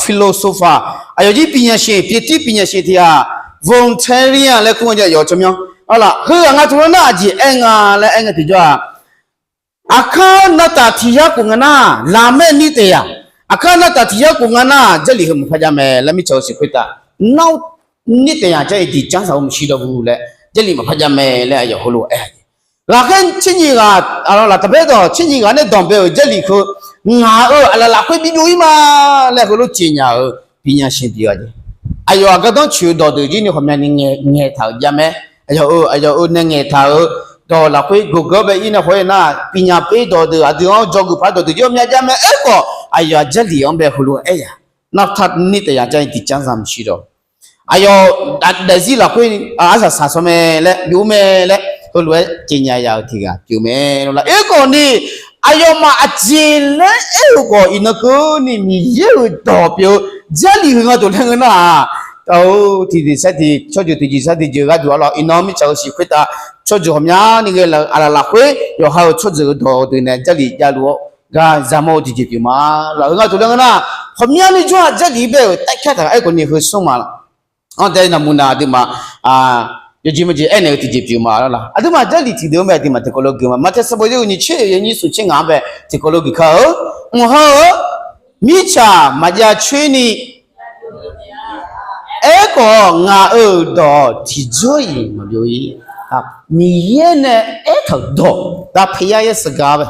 philosopher, aqyawf jir ပညာရှင်, ပြင်သစ် ပညာရှင် tiq ghaq, Voltaire laer kur-a jeq aqyawf tsawrmyanr. Arlaq, heughaq nga taq laer nar aqjeq aer nga laer aer ngae tiqjawr-aq, aqkar navtaf tiq yar khof nga nar, laqmaer nir taef yaq. Aqkar navtaf tiq yar khof nga nar, Jarlif heu maqpar jav mae laer mirtsaq-eu siq khoertav, nawr nir taef yaq Jarlif tiq canr saq-eu maqshir dawr gu laer, Jarlif maqpar jav mae laer aqyawf heulof-aer aer-a jeq. Ghaqkhaer tser nyiq ghaq, laqtaq bae dawq tser nyiq ghaq nae danqbae-euq Jarlif heu, ngaq-euq aqlaf lafkhoer bi byov ir ma laer heulof-aer cifnya-euq ပညာရှင် tiq ghaq jeq. Aqyawf-aq gardanr coeq-eu dawqdeuq jir ni ghawqmyani ngaeqtaq-euq jav mae. Aqyawf-euq, aqyawf-euq nae ngaeqtaq-euq dawq lafkhoer gogeur bae ir nae khawf-aer nar, ပညာပေး dawqdeuq aqdui-anr dzawgeuf par dawqdeuq jir ghawqmya jav mae. Aerkhawf aqyawf-aq Jarlif-anr bae heulof-aer aer-a, nawr nir taef yaq Jarlif tiq canr saq maqshir dawr. Aqyawf daefzir lafkhoer arsaq saq sawr mae laer, byov mae laer, heulof-aer ကြေညာ ya-eu tiq ghaq pyeuf mae lawr laq. Aerkhawf ni, aqyawfmaf aqjeq laer aer-eu khawf, iqnan keuvni Miqyaer-euq dawq pyeuf-eu Jarlif heu nga tof laer ngeur nar-aq, tiqjeq sar tiq, tsawrjeuq tiqjeq sar tiqjeq gharduq arlawr, iqnan mirtsaq-euq shiq khoertav tsawrjeuq ghawqmyani ghae laf-eu aqlaf lafkhoer yawqha-euq tsawrjeuq-euq dawq deuq nae Jarlif javluf-awr gar zaqmawr-eu tiqjeq pyeuf ma lawr. Heu nga tof laer ngeur nar, ghawqmyani jawr-aq Jarlif bae-euq taevkar taq-a. Aerkhawf ni heu smr ma lawr. Anr tae namuqna aqduimaf yawjeq majeq aernaeq-eu tiqjeq pyeuf ma lawr laq. Aqduimaf Jarlif tiqdeuq-anr bae aqduimaf tiqkawv lof geuf ma. Maqtae sanqbof yawhuiq nyiq tser yaeq nyiq smr tser ngaq-anr bae tiqkawv lof geuf kar-eu, mq hawr-eu mirtsaq maqjav coer ni aerkhawf, ngaq-euq dawq tiqjawr-iq maqbyov-ir. Miqyaer nae aertaq-euq dawq, daqpaeq yar yaer saqgaq bae,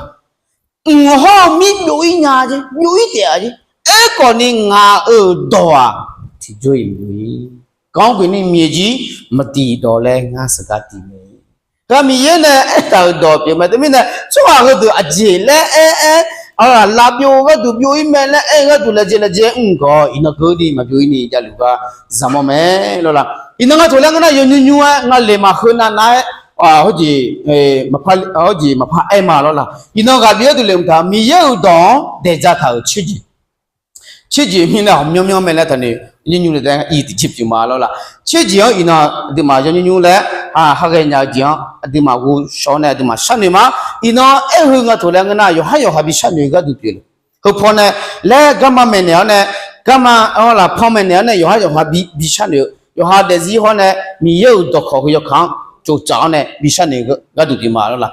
mq hawr-eu mir byov-ir nya jeq, byov-ir taef-a jeq. Aerkhawf ni ngaq-euq dawq-aq, tiqjawr-iq maqbyov-ir. Ganr geuf ni miqyaer jir maqtiq dawq laer ngar saqgaq tiq mae. Gar Miqyaer nae aertaq-euq dawq pyeuf mae. Teumirnae tsawrhaq heudeuq aqjeq laer aer-aer, aqlaf byov-eu gharduq byov-ir mae laer aer-eu gharduq laejae laejae mr-eu khawf, iqnan keuvni maqbyov-ir ni javluf gar zaqmawr mae lawr laq. Iqnan nga tof laer ngeur nar, yawnymr nymr-aer nga leqma heu navnav-aer, hawjeq maqpar aer ma lawr laq. Iqnan ghaq bif gharduq laeqhmq taq, Miqyaer-euq dawq-anr daeq ja taq-euq tserjeq. Tserjeq mirnae ghawqmyanr myanr mae laer taqnoeq, yawnymr nymr laer taef-aer ir tiqjeq pyeuf ma lawr laq. Tserjeq-anr iqnan aqduimaf yawnymr nymr laer ha ghae nya-eu jeq-anr aqduimaf ghovshaw-awr nae aqduimaf sharnoeq ma. Iqnan aer-eu heu nga tof laer ngeur nar, yawqhar yawqha bi sharnoeq-eu gharduq pyeuf-eu. Heu paw nae laer garma maeqnaeq-awr nae, garma-anr lafpanr maeqnaeq-awr nae yawqhar yawqha bi sharnoeq-eu, yawqha daefzir hawr nae Miqyaer-euq dawqkawq heu yawkaq-anr tsoftsaf-awr nae bi sharnoeq gharduq pyeuf ma lawr laq.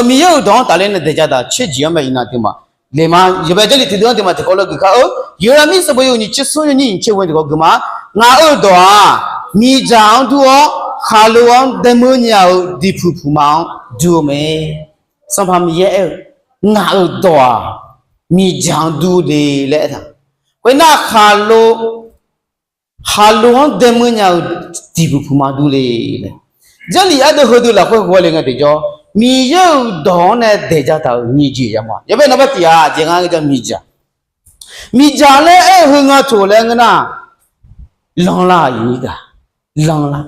Miqyaer-euq dawq-anr tafler nae daeq ja taq tserjeq-anr mae iqnan aqduimaf leqma yawbae Jarlif tiqdeuq-anr aqduimaf tiqkawv lof geuf kar-eu, Yeqlaqmir sanqbof yawhuiq nyiq tser smr yaeq nyiq tser ghoe tiqkawv geuf ma. Ngaq-euq dawq-aq, miqdzaq-anr dur-awr khaqlo-anr daermeur nya-euq diqpuq puqma-anr dur-eu mae. Sanqpaq Miqyaer aer-eu, ngaq-euq dawq-aq, miqdzaq-anr dur le laer aertaq. Khoernar khaqlo khaqlo-anr daermeur nya-euq diqpuq puqma dur le laer. Jarlif ardeuv heudeuq lafkhoer hawle ngae tiqjawr, Miqyaer-euq dawq-anr nae daeq ja taq-euq nyiq jeq yamawr-a. Yawbae nawbar tiq-aq jeq nga-eu ja miqdzaq. Miqdzaq laer aer-eu heu nga tof laer ngeur nar, lanlar-aq, lanlar.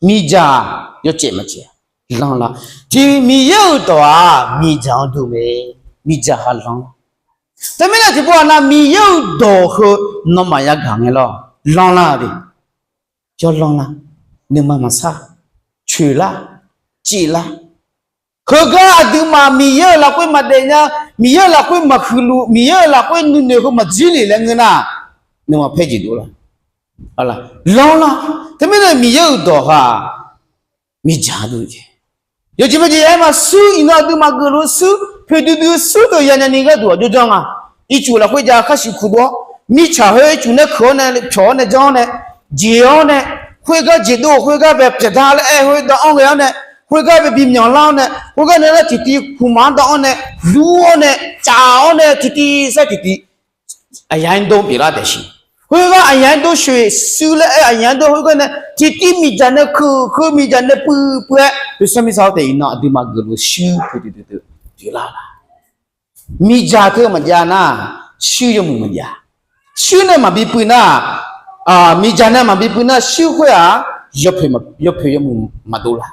Miqdzaq yawcaef maqcaef-a. Lanlar. Tiq Miqyaer-euq dawq-aq miqdzaq-anr dur mae. Miqdzaq ha lanr. Teumirnae tiqpov-aq nar Miqyaer-euq dawq heu nawmaf yagaq ngae lawr. Lanrlar de. Jawrlanr lar. Nuima maqsar. Coeqlar. Ciflar. Heugar aqduimaf Miqyaer-euq lafkhoer maqdaef nya, Miqyaer-euq lafkhoer maqhuiqluf, Miqyaer-euq lafkhoer nuinoeq heu maqjir lef laer ngeur nar, nuima paer jeq dovlar. Lanrlar. Teumirnae Miqyaer-euq dawq ha miqdzaq dur jeq. Yawjeq majeq aer ma, shuir iqnan aqduimaf geufluf-eu shuir, poeqdui dui-eu shuir deuq yanya ni gharduq aqjox janr nga. Ircuf lafkhoer jav khar siqkuq dov-awr, mirtsaq khoer ircuf nae keuq-awr nae pyawq-awr nae janr-awr nae, jeq-awr nae, khoergar jeq dov-eu khoergar bae pyaqda laer aer khoer da-anr ghae-awr nae, khoergar bae bi myanq lar-awr nae, khoergar nae laer tiqtiv kuqmaq-anr da-anr nae, lur-awr nae, caf-awr nae tiqtiv saer tiqtiv aqyaq-aer dov pyeuflar taef siq. Khoergar aqyaq-aer dov shoeq shuir laer aer aqyaq-aer dov khoergar nae tiqtiv miqdzaq nae keuq keuv miqdzaq nae puiv puiv-aer, yawsanr mirtsaq-awr taef iqnan aqduimaf geufluf-eu shuir poeqdui dui deuq pyeuflar la. Miqdzaq teu maqjav nar, shuir yawmuiq maqjav. Shuir nae maqbi puiv nar, miqdzaq nae maqbi puiv nar shuir khoer-aq, yawpoeq yawmuiq maqdov la.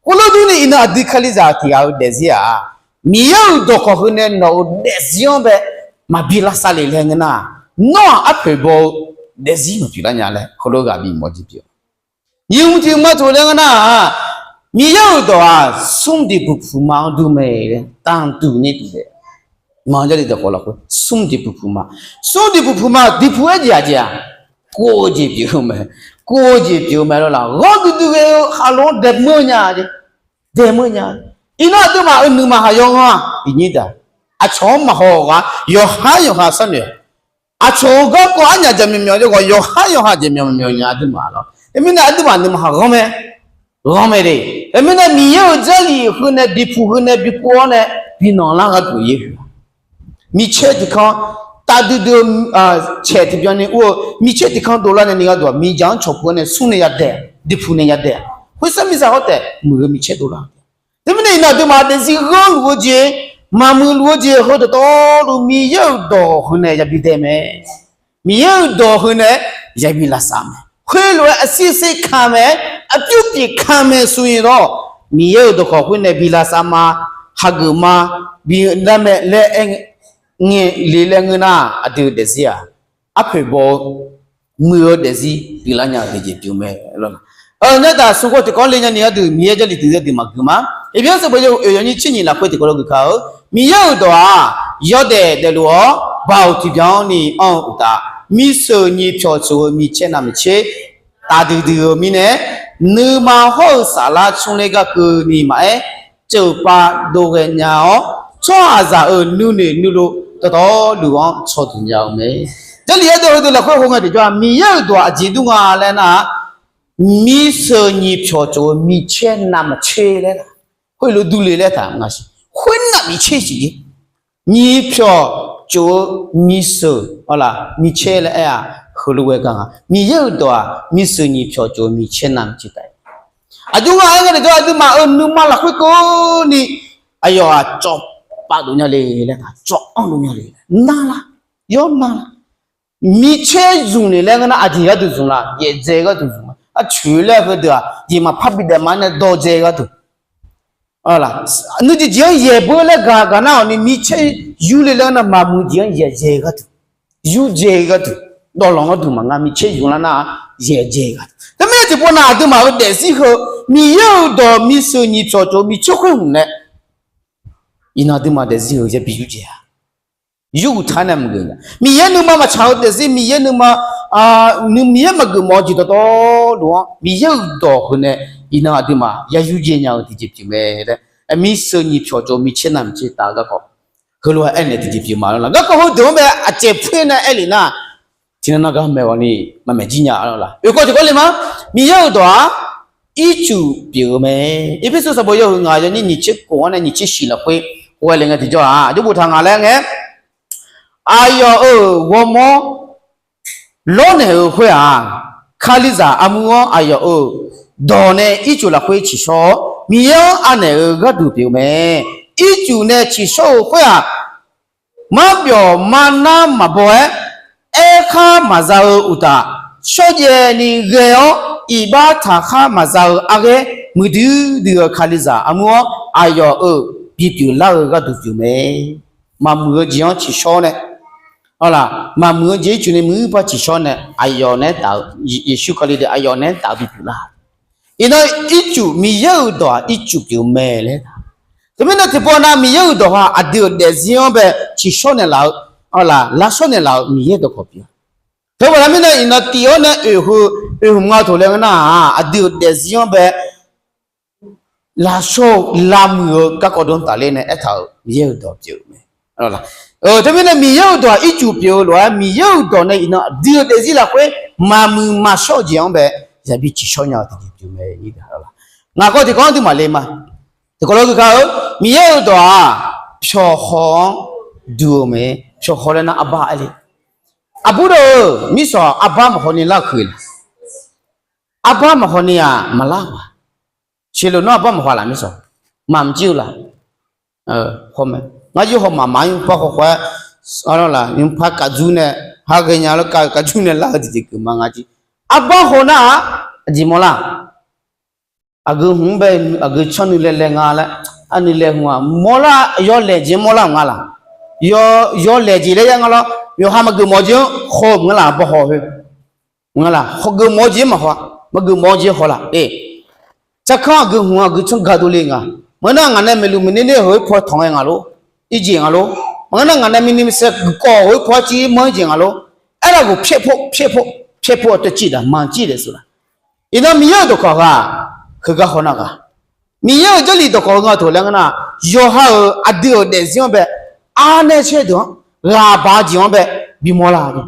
Khoerlof durni iqnan aqdui kalizaq tiq ghaq-eu daefzir-aq, Miqyaer-euq dawqkawq heu nae nawq-euq daefzir-anr bae maqbi lavsav le laer ngeur nar, nawr-aq arpoeq baw-eu daefzir maqpyeuf lar nya laer heulof ghaq bimawf jeq pyeuf. Nyiq hmq tiq hmq ma taq laer ngeur nar-aq, Miqyaer-euq dawq-aq smr diqpuq puqma-anr dur mae laer tanqduq ni duq daef. Maqanr Jarlif dawqkawq lafkhoer smr diqpuq puqma, smr diqpuq puqma diqpuq-aer jeq-aq jeq-aq, kov-eu jeq pyeuf-eu mae, kov-eu jeq pyeuf-eu mae lawr laq. Ghanr duidui ghae-eu khaqlo-anr daeqmeur nya jeq, daeqmeur nya. Iqnan aqduimaf-euq nuima haq yawghanr-a, iqnyir daq, aqcawq-anr maqhaw ghaq, yawqhar yawqha sharnoeq. Aqcawq-euq garkawv arnyaf jaqmyawf myawf-eu ghawq yawqhar yawqha jaqmyawf myawf nya aqduimaf lawr. Teumirnae aqduimaf nuima haq ghanr mae, ghanr mae de. Teumirnae Miqyaer-euq Jarlif heu nae diqpuq heu nae bikov-awr nae binanq lar gharduq yaer huiq-a. Micaer tiq kan tavdui dui-eu caeq tiqbyan ni ur-eu micaer tiq kan dovlar nae ni gharduq-aq, miqdzaq-anr cawqpuq-aer nae smr nae yadaef, diqpuq nae yadaef. Khoersanr miqzaq hawr taef muiq-eu micaer dovlar. Teumirnae iqnan aqduimaf daefzir ghanrluf-eu jeq, maqmuiqluf-eu jeq heu dawqtawvluf Miqyaer-euq dawq heu nae yabi dae mae. Miqyaer-euq dawq heu nae yabi lavsav mae. Khoerlof-aer aqsir ser ka mae, aqpyur pyeuf ka mae shuir lawr. Miqyaer-euq dawqkawq khoer nae bi lavsav ma, hageuf ma, bi lar mae laer aer ngae le laer ngeur nar, aqdui-euq daefzir-aq, arpoeq baw-eu muiq-eu daefzir pyeuflar nya-eu tiqjeq pyeuf mae. Ngar taq smq khof tiqkawv le nyani gharduq Miqyaer Jarlif tiqzir deuq maqgui ma. Eqbir sanqbof yawhuiq oeq yawnyir tser nyiq lafkhoer tiqkawv lof gui kar-eu, Miqyaer-euq dawq-aq, yawdaef daefluf-awr baoq tiqbyan-anr ni anr-eu uqtaf, miseuq nyiq pyawq tsof-eu micaer navmaqtser tafdui dui-eu mirnae, nuima hawr-eu saflar tsmr ler gar keuvni maqaer, ceuqpav dov ghae nya-awr, tsawrhaqzaq-euq nuinoeq nuilov dawqtawvluf-anr caw duq nya-eu mae. Jarlif aerdov heudeuq lafkhoer haw ngae tiqjawr-aq, Miqyaer-euq dawq-aq aqjeq dur nga laer nar-aq, miseuq nyiq pyawq tsof-eu micaer navmaqtser laer, khoerlof durle laer taq ngaq siq. Khoernav micaer siq-ir. Nyiq pyawq tsof-eu miseuq, awq laf, micaer laer aer-aq, heulof ghae gar nga. Miqyaer-euq dawq-aq, miseuq nyiq pyawq tsof-eu micaer navmaqtser taef. Aqjox nga aer ngae tiqjawr aqduimaf-euq nuima lafkhoer keuvni aqyawf-aq cawv pav dov nya le laer, cawv anr dov nya le. Nar lar, yawr nar lar. Micaer zmq le laer ngeur nar, aqjeq gharduq zmq la? Yaeqdzae gharduq zmq ma. Aqcoeq laer heudeuq-aq, jeq maqpar bidaef ma-aer nae dawqdzae gharduq. Nuijeq jeq-anr yaeq beu laer gaq gaq nar-awq ni, micaer yur le laer ngeur nar, maqmuiq jeq-anr yaeqdzae gharduq, yurdzae gharduq, dawvlanq gharduq maqnga, micaer zmq lar nar-aq, yaeqdzae gharduq. Teumirnae tiqpov nav aqduimaf-euq daefzir heu, Miqyaer-euq dawq miseuq nyiq pyawq tsof-eu micaer khoer hmq nae, iqnan aqduimaf daefzir heu yabi yurdzae-a. Yurguq taq nae maqgeuf nya. Miqyaer nuima maqtsaq-eu daefzir, Miqyaer nuima, Miqyaer maqgeuf mawf-eu jeq dawqtawvluf-anr Miqyaer-euq dawq heu nae iqnan aqduimaf ya yurdzae nya-eu tiqjeq pyeuf mae laer, miseuq nyiq pyawq tsof-eu micaer navmaqtser taf-eu garkawv heulof-aer aernaeq tiqjeq pyeuf ma lawr laq. Garkawv heudeuq-anr bae aqcaeq poer nae aer lef nar, tiqnan nar gar maeq ghawqni maqmaeq jir nya lawr laq. Oeq kawv tiqkawv le ma, Miqyaer-euq dawq-aq ircuf pyeuf-eu mae. Erpersu sanqbof yawhuiq ngaq yawnyir nyiq tser khof-anr nae nyiq tser shiq lafkhoer ghae le ngae tiqjawr-aq, aqjox boftaq ngaq laer ngae, aqyawf-euq ghawrmawr lawrnaeq-euq khoer-aq, Kalizaq armur-anr aqyawf-euq dawq nae ircuf lafkhoer tsiqshawr-awr, Miqyaer-anr anaeq-eu gharduq pyeuf-eu mae. Ircuf nae tsiqshawr-eu khoer-aq, marbyawf marnar maqbaw-aer, aerkhar maqza-eu uqtaf, shawrjaev ni ghae-awr iqbax taqkhar maqza-eu arghaer, muiqdui dui-eu Kalizaq armur-anr aqyawf-euq bipyeuf lar-eu gharduq pyeuf mae. Maqmuiq-eu jeq-anr tsiqshawr nae, awq laq, maqmuiq-eu jeq ircuf ni muiqpar tsiqshawr nae aqyawf naeq-aer taf-eu, Yeqsur Kali deuq aqyawf naeq-aer taf-eu bipyeuf lar. Iqnan ircuf, Miqyaer-euq dawq-aq ircuf pyeuf mae laer. Teumirnae tiqpov nav Miqyaer-euq dawq-aq aqdui-euq daefzir-anr bae tsiqshawr naeqlaf-eu, awq laq, lavshawr naeqlaf-eu Miqyaer dawqkawq pyeuf. Teubaqda mirnae iqnan tiv-awr nae oeq heu, oeq hmq nga taq laer ngeur nar-aq, aqdui-euq daefzir-anr bae lavshawr-eu lavmuiq-eu garkawv dov-anr tafler nae aertaq-euq Miqyaer-euq dawq pyeuf-eu mae. Teumirnae Miqyaer-euq dawq-aq ircuf pyeuf-eu lof-aer, Miqyaer-euq dawq nae iqnan aqdui-euq daefzir lafkhoer maqmuiq maqshawr-eu jeq-anr bae yabi tsiqshawr nya-eu tiqjeq pyeuf mae. Ngaq kawv tiqkawv-anr duimaf le ma. Tiqkawv lof-aer gui kar-eu, Miqyaer-euq dawq-aq pyawqhaw-anr duq-eu mae. Pyawqhaw laer nar arbar aer le. Aqbur deuq-eu, mirshawq arbar maqhaw ni lar-eu keuq-a. Arbar maqhaw ni-aq maqlar-a. Siqloq nawr arbar maqhaw laf mirshawq maqmr jir-eu laf. Ngar yur haw maqmaq nymrpar khawkhaw-aer, arlawr laf nymrpar kavdzur nae, ha ghaenya lawr kav-eu kavdzur nae lar-eu tiqjeq keuq ma ngar jir. Arbar haw nar-aq, aqjeq mawrlar. Aqgeu hmq-anr bae aqgeu tsanr nuilae lae nga laer, arnuilae hmq-aq mawrlar, yawlaeq jeq-anr mawrlar-euq nga laq. Yawlaeq jeq laer ya nga lawr, yawqha maqgeuf mawf-eu jeq-anr haw-eu maqngeur laf, arbar haw khoer. Maqngeur laf, hawgeuf mawf-eu jeq-anr maqhaw, maqgeuf mawf-eu jeq haw laf. E, tsarkanr aqgeu hmq-anr aqgeu tsanr ga dovle nga. Maqngeur nar ngaq nae maeqluf maeqner ner-eu heulof-aer paw tanq ghae nga lor. Irjeq nga lor. Maqngeur nar ngaq nae miqni miqsae guiqkawv heulof-aer paw-aer civ manr irjeq nga lor. Aerlaf ghof pyaer paw, pyaer paw, pyaer paw-awr teucir daq manr cir daef suf laf. Iqnan Miqyaer-euq dawqkawq ghaq heugar haw nar ghaq. Miqyaer-euq Jarlif dawqkawq heu nga taq laer ngeur nar, yawqha-euq aqdui-euq daefzir-anr bae arnae caer deuq-anr ghaq baq-eu jeq-anr bae bimawr lar-a.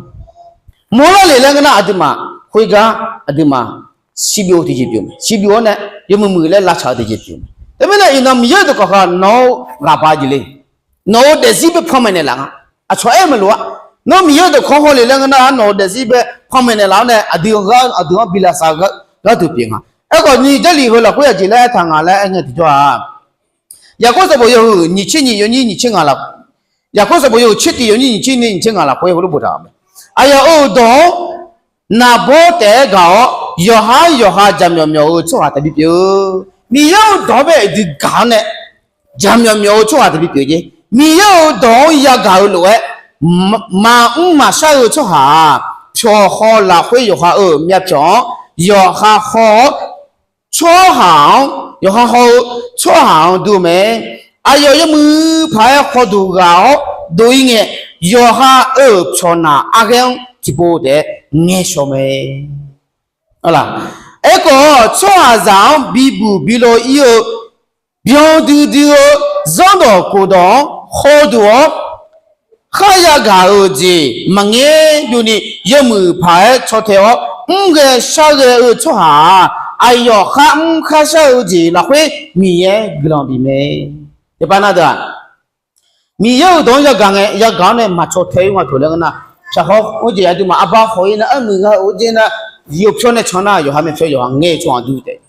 Mawrlar le laer ngeur nar, aqduimaf khoergar aqduimaf shirbyov-eu tiqjeq pyeuf mae. Shirbyov-awr nae yawmuiq muiq laer lavtsaq-eu tiqjeq pyeuf mae. Teumirnae iqnan Miqyaer-euq dawqkawq heu-aq nawq-eu ghaq baq-eu jeq le. Nawq-euq daefzir bae panmaeq naeqlaf nga. Aqcawq aer maqloq-a. Nawr Miqyaer-euq dawqkawq haw le laer ngeur nar, nawq-euq daefzir bae panmaeq naeqlaf-awr nae aqdui-anr, aqdui-anr bi lavsav gharduq pyeuf nga. Aerkhawf ni Jarlif heu lafkhoer aqjeq laer aertaq nga laer aer ngae tiqjawr-aq, Yaqkov sanqbof yawhuiq nyiq tser nyiq yawnyir nyiq tser ngaq laf, Yaqkov sanqbof yawhuiq tser tiq yawnyir nyiq tser nyiq tser ngaq lafkhoer heulof boftaq-euq mae. Aqyawf-euq dawq-anr naqbawr taef-aer gaq-awr, yawqhar yawqha jaqmyawf myawf-eu tsawrhaq taqbi pyeuf-eu. Miqyaer-euq dawq-anr bae aqdui gaq-awr nae, jaqmyawf myawf-eu tsawrhaq tiqbi pyeuf jeq. Miqyaer-euq dawq-anr yagaq-eu lof-aer, maqmr maqshar-eu tsawrhaq-aq, pyawq haw lafkhoer yawqha-euq myavpyawq-anr yawqha haw-awr, tsawrhaq-anr yawqha haw-eu tsawrhaq-anr dur-eu mae. Aqyawf yawmuiq paq-aer khawduq ghaq-awr dov-ir ngae, yawqha-euq pyawqnaq arghaer-anr tiqpov taef-aer ngaeqshawq mae. Aerkhawf, tsawrhaqzaq-anr bibuq bilo ir-eu, byan duidui-eu zanrdawq khofdawq-anr khawduq-awr kharya gaq-euq jeq maqngaer byovni, yawmuiq paq-aer caw tae-awr mr ghae shar ghae-eu tsawrhaq-aq, aqyawf kharmr kharshar-eu jeq lafkhoer Miqyaer guiqlanq bif mae. Teqpav na deuq-aq, Miqyaer-euq dawq-anr yagaq ngae, yagaq-awr nae maqcaw tae-ir nga toq laer ngeur nar, pyaq haw-eu jeq aqduimaf arbar haw-ir nar, armuiq ghaq-eu jeq nar, yawpyawr nae can nar, yawqha myavpyawr yawqha ngaer-eu tsawrhaq dur taef.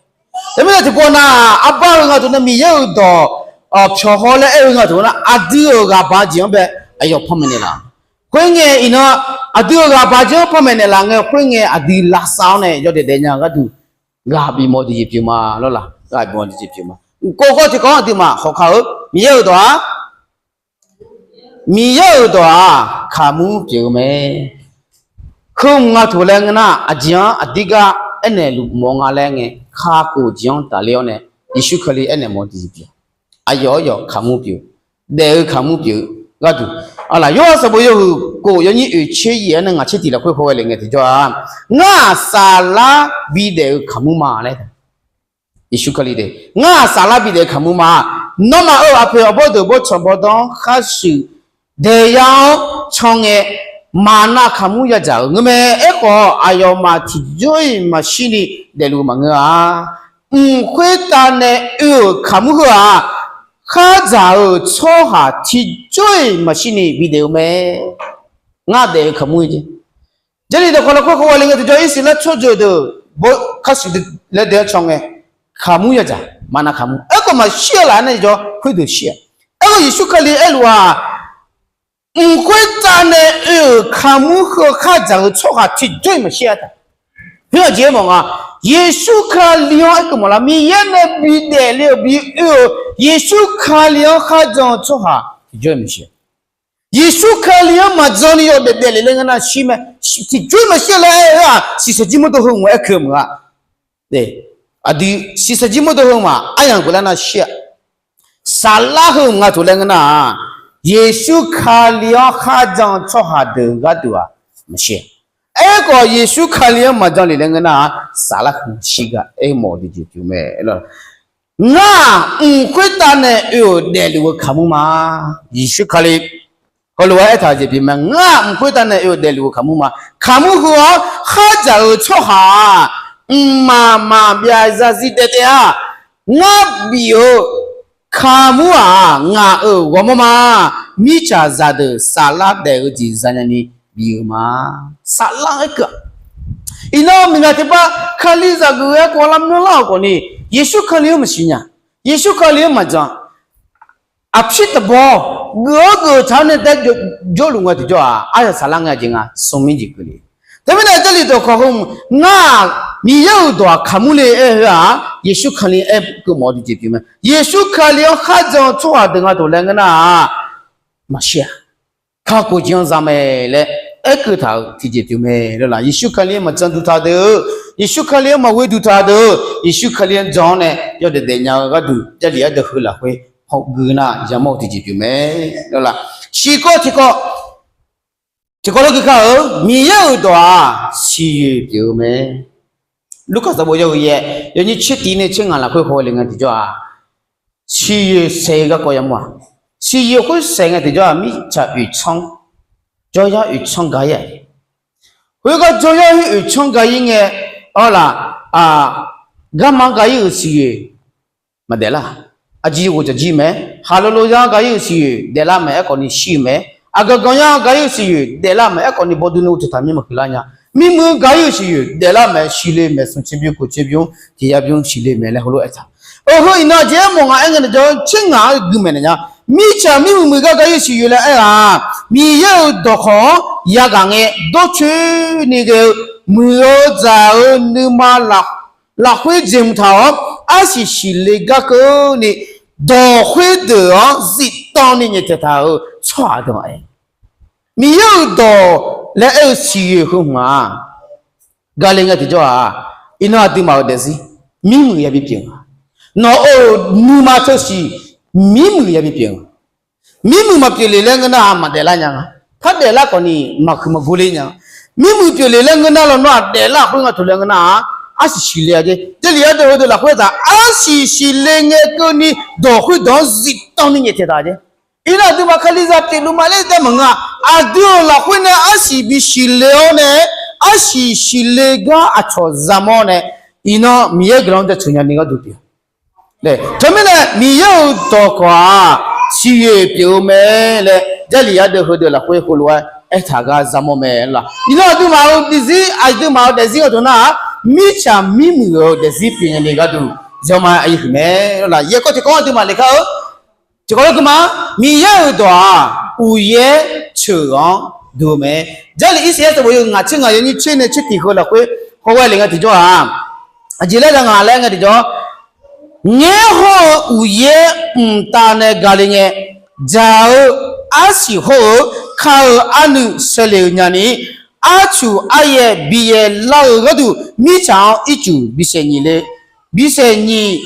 Teumirnae tiqpov nar, arbar-eu nga toq nar, Miqyaer-euq dawq pyawq haw laer aer-eu nga toq nar, aqdui-euq ghaqbaq jeq-anr bae aqyawf panmaeq naeqlaf. Khoerngae iqnan, aqdui-euq ghaqbaq jeq-anr panmaeq naeqlaf ngae, khoerngae aqdui lavsav-awr nae yawdaef daefnya-eu gharduq ghaq bifmawf-eu tiqjeq pyeuf ma lawr la. Ghaq bifmawf-eu tiqjeq pyeuf ma. Kov kawv tiqkawv aqduimaf hawkar-eu Miqyaer-euq dawq-aq, Miqyaer-euq dawq-aq, kaqmur pyeuf-eu mae. Heu nga toq laer ngeur nar, aqjeq-anr aqdir gar aernaeq luf mawf nga laer ngae, kakhof jeq-anr tafler-awr nae, Yeqsur Kali aernaeq mawf-eu tiqjeq pyeuf. Aqyawf aryawf kaqmur pyeuf, daef-eu kaqmur pyeuf-eu gharduq, aqlaf Yorhaq sanqbof yawhuiq kof yawnyir oeq tser yaef-anr nae ngaq tser tiq lafkhoer hawghae le ngae tiqjawr-aq, ngar-aq saflar bidaef-eu kaqmur ma laer Yeqsur Kali de, ngar-aq saflar bidaef-eu kaqmur ma. Nawmaf-euq aqpoeq aqbawr deuq bawrtsanq bawrdanr-anr khar shuif daeqya-anr can ngae, maqnav kaqmur yadzaq-euq ngeur mae. Aerkhawf, aqyawfmaf tiqjawr-iq maqshirni daefluf-eu maqngeur-a. Mq khoertav nae oe-euq kaqmur heu-aq, khardzaq-euq tsawrhaq tiqjawr-iq maqshirni bidaef-eu mae. Ngar daef-eu kaqmur-ir jeq. Jarlif dawqkawq lafkhoer khawghae le ngae tiqjawr, Irsaqleqlav tsawrjeuq deuq bawr khar shuif laer dae-anr can ngae, kaqmur yadzaq, maqnav kaqmur. Aerkhawf maqshir-a laf-aer nae tiqjawr khoerdeuq shir-a. Aerkhawf Yeqsur Kali aerluf-aq, mq khoertav nae oe-euq kaqmur heu khardzaq-euq tsawrhaq tiqjawr-iq maqshir-a taq. Khoer aqjeq aermawf nga, Yeqsur Kali-anr aerkeuv mawf lar, Miqyaer nae bidaef le-euq bi oe-euq Yeqsur Kali-anr kharjan-eu tsawrhaq tiqjawr-iq maqshir. Yeqsur Kali-anr maqjan ni yawdaef daeflef laer ngeur nar shir mae. Tiqjawr-iq maqshir laer aer-eu-aq, shiqshaq jir mawrdo heu mq-aer aerkeuv meuq-a. Aqdui shiqshaq jir mawrdo heu mq-aq, aryamq guiqlar nar shir-a. Saflar heu mq nga toq laer ngeur nar-aq, Yeqsur Kali-anr kharjan-eu tsawrhaq deuq gharduq-aq maqshir. Aerkhawf Yeqsur Kali-anr maqjan lef laer ngeur nar-aq, saflar heu shir gar aermawf-eu tiqjeq pyeuf mae. Ngar-aq mq khoertav nae oe-euq daefluf-eu kaqmur ma. Yeqsur Kali heulof-aer aertaq-eu jeq pyeuf mae. Ngar-aq mq khoertav nae oe-euq daefluf-eu kaqmur ma. Kaqmur heu-anr khardzaq-euq tsawrhaq-aq, mqmaq maqbyav zarzir daev daev-a. Ngar bif-eu kaqmur-aq, ngaq-euq ghawrmawr ma. Mirtsaq zaqdeuq saflar daef-eu jeq zanya ni bif-eu ma. Saflar-anr aerkeuv-aq, iqnan miqmyaq tiqpav Kalizaq geuf-eu aerkhof lar myanrlar-euq khawfni, Yeqsur Kali-anr maqsiq nya. Yeqsur Kali-anr maqjan. Aqpir taqbaw geuf-awr geuf-eu taq-awr nae taef jawrluf nga tiqjawr-aq, aryaq saflar ngae jeq nga smrmir jeq keuvle. Teumirnae Jarlif dawqkawq heu ngar-aq, Miqyaer-euq dawq-aq kaqmur le aer-eu-aq, Yeqsur Kali aerkeuv mawf-eu tiqjeq pyeuf mae. Yeqsur Kali-anr kharjan-eu tsawrhaq deuq nga toq laer ngeur nar-aq, maqshir-a. Kakhof jeq-anr za mae laer aerkeuv taq-euq tiqjeq pyeuf mae lawr la. Yeqsur Kali-anr maqjan duq taq deuq, Yeqsur Kali-anr maqghoe duq taq deuq, Yeqsur Kali-anr jan-awr nae yawdaef daefnya-eu gharduq Jarlif ardeuv heu lafkhoer hawgui nar yamawr-eu tiqjeq pyeuf mae lawr la. Siqkawv tiqkawv, tiqkawv lof gui kar-euq Miqyaer-euq dawq-aq siqyoeq pyeuf-eu mae. Lurkaf sanqbof yawhuiq yaeq yawnyir tser tiq nae tser ngaq lafkhoer hawle ngae tiqjawr-aq, siqyoeq saeq-eu garkawv yamawr-aq, siqyoeq khoer saeq ngae tiqjawr-aq, mirtsaq oeqtsanr, jawryar oeqtsanr ga-ir-aq, khoergar jawryar oeqtsanr ga-ir ngae, awr laf, garma-anr ga-ir-euq siqyoeq maqdaef lar. Aqjeq ghof jaqjir mae. Khaqlo lo yar-anr ga-ir-euq siqyoeq daeflar mae, aerkhawfni shir-eu mae. Aqganq ganq yar-anr ga-ir-euq siqyoeq daeflar mae, aerkhawfni bawduq ni ghovtaq mir maqhuiq lar nya. Mirmuiq-anr ga-ir-euq siqyoeq daeflar mae, siqle maeqsmq tserbymr kof tserbymr tiq yar bymr siqle mae laer heulof-aer taq. Heu iqnan aqjeq aermawf nga aer ngae nae jawr tser ngaq-anr gui maeqnaeq nya. Mirtsaq mirmuiq muiq gar ga-ir-euq siqyoeq laer aer-aq, Miqyaer-euq dawqkawq-anr yagaq ngae dawrcoeni ghae-eu muiq-eu dzaq-eu nuima laf lafkhoer jeqhmq taq-awr, arsiq siqle gar keuvni, dawq khoerdeuq-anr zifdan ni nyaeftaeq taq-euq tsawrhaq deuq maqaer. Miqyaer-euq dawq laer aer-eu siqyoeq heu hmq-aq, gale ngae tiqjawr-aq, iqnan aqduimaf-euq daefzir mirmuiq yabi pyeuf nga. Nawq-euq nuima teu siq mirmuiq yabi pyeuf nga. Mirmuiq maqpyeuf le laer ngeur nar-aq, maqdaef lar nya nga. Par daef lar khawf ni maqhuiq maqgor ler nya nga. Mirmuiq pyeuf le laer ngeur nar, lawnmr-aq daef lar khoer nga taq laer ngeur nar-aq, arsiq siqle-a jeq. Jarlif yar deuq heudeuq lafkhoer taq arsiq siqle ngae keuvni, dawq khoerdeuq-anr zifdan ni nyaeftaeq taq jeq. Iqnan aqduimaf Kalizaq pyeufluf ma laer daef maqngeur-a. Aqdui-euq lafkhoer nae arsiq bi siqle-awr nae, arsiq siqle gar aqcawq zaqmawr nae, iqnan Miqyaer guiqlanq jaceuq nyani gharduq pyeuf. Teumirnae Miqyaer-euq dawq khawf-aq, siqyoeq pyeuf-eu mae laer Jarlif yar deuq heudeuq lafkhoer heulof-aer aertaq gar zaqmawr mae laq. Iqnan aqduimaf-euq daefzir, aqduimaf-euq daefzir-eu dawq nar-aq, mirtsaq mirmuiq-euq daefzir pyeuf nyani gharduq, yawma aqyuif huiq mae laq. Yaerkawv tiqkawv aqduimaf lekar-eu tiqkawv lof-aer ma, Miqyaer-euq dawq-aq, uqyaer ceuq-anr duq-eu mae. Jarlif Irsaqyar sanqbof yawhuiq ngaq tser ngaq yawnyir tser nae tser tiq heu lafkhoer hawghae le ngae tiqjawr-aq, aqjeq laer da ngaq laer ngae tiqjawr, ngaer hawr-eu uqyaer mqtav nae gale ngae, dzaq-eu arsiq hawr-eu ka-eu arnuiv saevle-eu nyani, arcuq aryaer bi yaer lar-eu gharduq mirtsaq-anr ircuf bisaeq nyiq le, bisaeq nyiq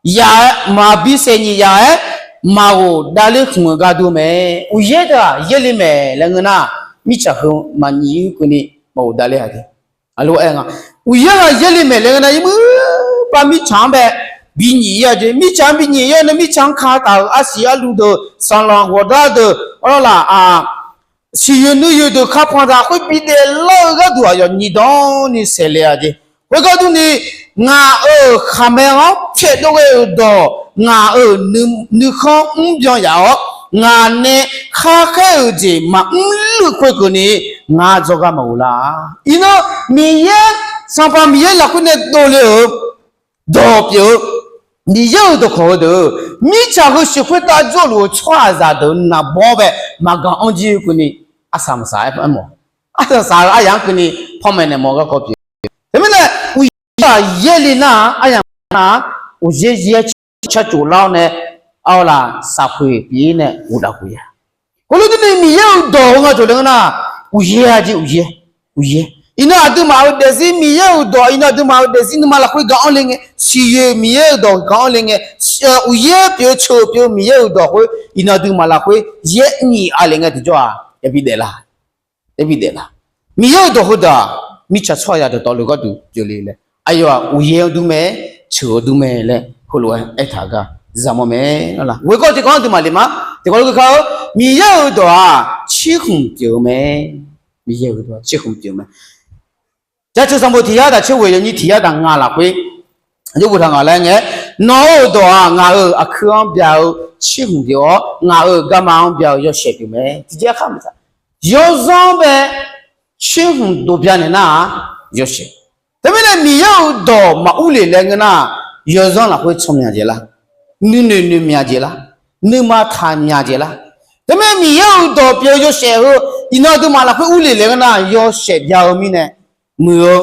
yaf-aer, maqbi saeq nyiq yaf-aer, maqghof davler khmq-eu gar dur mae. Uqyaer deuq-aq yaerle maeq laer ngeur nar, mirtsaq heu maqnyiq-ir keuvni maqghof davler-a jeq. Aqlof-aer nga, uqyaer ghaq yaerle maeq laer ngeur nar, yawmuiq pav mirtsaq-anr bae binyiq-ir-a jeq. Mirtsaq-anr binyiq-ir-awr nae mirtsaq-anr ka taq-euq arsiq arluv deuq, sanqlanq ghawqdar deuq, arlawr laf-aq, siqyoeq nuiyoeq deuq kapan taq khoer bidaef lar-eu gharduq aqyawf nyiq dan ni saeqle-a jeq. Khoergar durni, ngaq-euq khaqmae-anr pyaeqdov ghae-euq dawq, ngaq-euq nuikhanr mrbyan yaf-awr, ngaq nae kharkhaer-euq jeq maqmr luf khoer keuvni, ngar jawrgar maqghof lar. Iqnan Miqyaer, Sanqpaq Miqyaer lafkhoer nae dovle-euq dawq pyeuf-eu, Miqyaer-euq dawqkawq heudeuq, mirtsaq heu sheuqkhoer tav jawrluf-eu tsawrhaqzaq deuq naqbawr bae maqgaq anr jir-eu keuvni, arsaq maqsaq-aer mawf, arsaq saq-eu aryaq-anr keuvni panmaeq naeq mawf garkawv pyeuf. Teumirnae uqyaer-aq yaerle nar-aq, aryaq nar-aq, uqyaer yaer carcof lar-awr nae, arlaf saqkhoeq pyeuf-ir nae uqdaf khof ya. Khoerlof durni Miqyaer-euq dawq-eu nga jawq le ngeur nar, uqyaer-a jeq uqyaer, uqyaer. Iqnan aqduimaf-euq daefzir Miqyaer-euq dawq, iqnan aqduimaf-euq daefzir nuima lafkhoer gaq-anr le ngae, siqyoeq Miqyaer-euq dawq gaq-anr le ngae, uqyaer pyeuf-eu ceuq pyeuf-eu Miqyaer-euq dawq khoer iqnan aqduimaf lafkhoer yaer nyiq-a le ngae tiqjawr-aq, yabi daef la. Yabi daef la. Miqyaer-euq dawq heudeuq-aq, mirtsaq tsawrhaq ya dawqtawvluf gharduq pyeufle laer, aqyawf-aq uqyaer-anr dur mae, ceuq-anr dur mae laer heulof-aer aertaq gar zaqmawr mae. Lawrla, ghoe kawv tiqkawv-anr aqduimaf le ma, tiqkawv lof gui kar-eu, Miqyaer-euq dawq-aq, cirkhmq pyeuf-eu mae. Miqyaer-euq dawq-aq cirkhmq pyeuf-eu mae. Jaceuq sanqbof tiq yar daq tser ghoeq yawnyir tiq yar daq ngaq lafkhoer, yawbof taq ngaq laer ngae, nawq-euq dawq-aq ngaq-euq aqkuir-anr byaq-eu cirkhmq pyeuf-awr, ngaq-euq garma-anr byaq-eu yawshaef pyeuf mae. Tiqjeq-a kar maqtaq, yawzanr bae cirkhmq dov bya naeq nar-aq, yawshaef. Teumirnae Miqyaer-euq dawq maqur le laer ngeur nar, yawzanr lafkhoer tsawrmyaq jeq lar, nuinoeq noeqmyaq jeq lar, nuima taqmyaq jeq lar. Teumirnae Miqyaer-euq dawq pyeuf-eu yawshaef heu, iqnan aqduimaf lafkhoer urle laer ngeur nar, yawshaef bya-eu mirnae, muiq-eu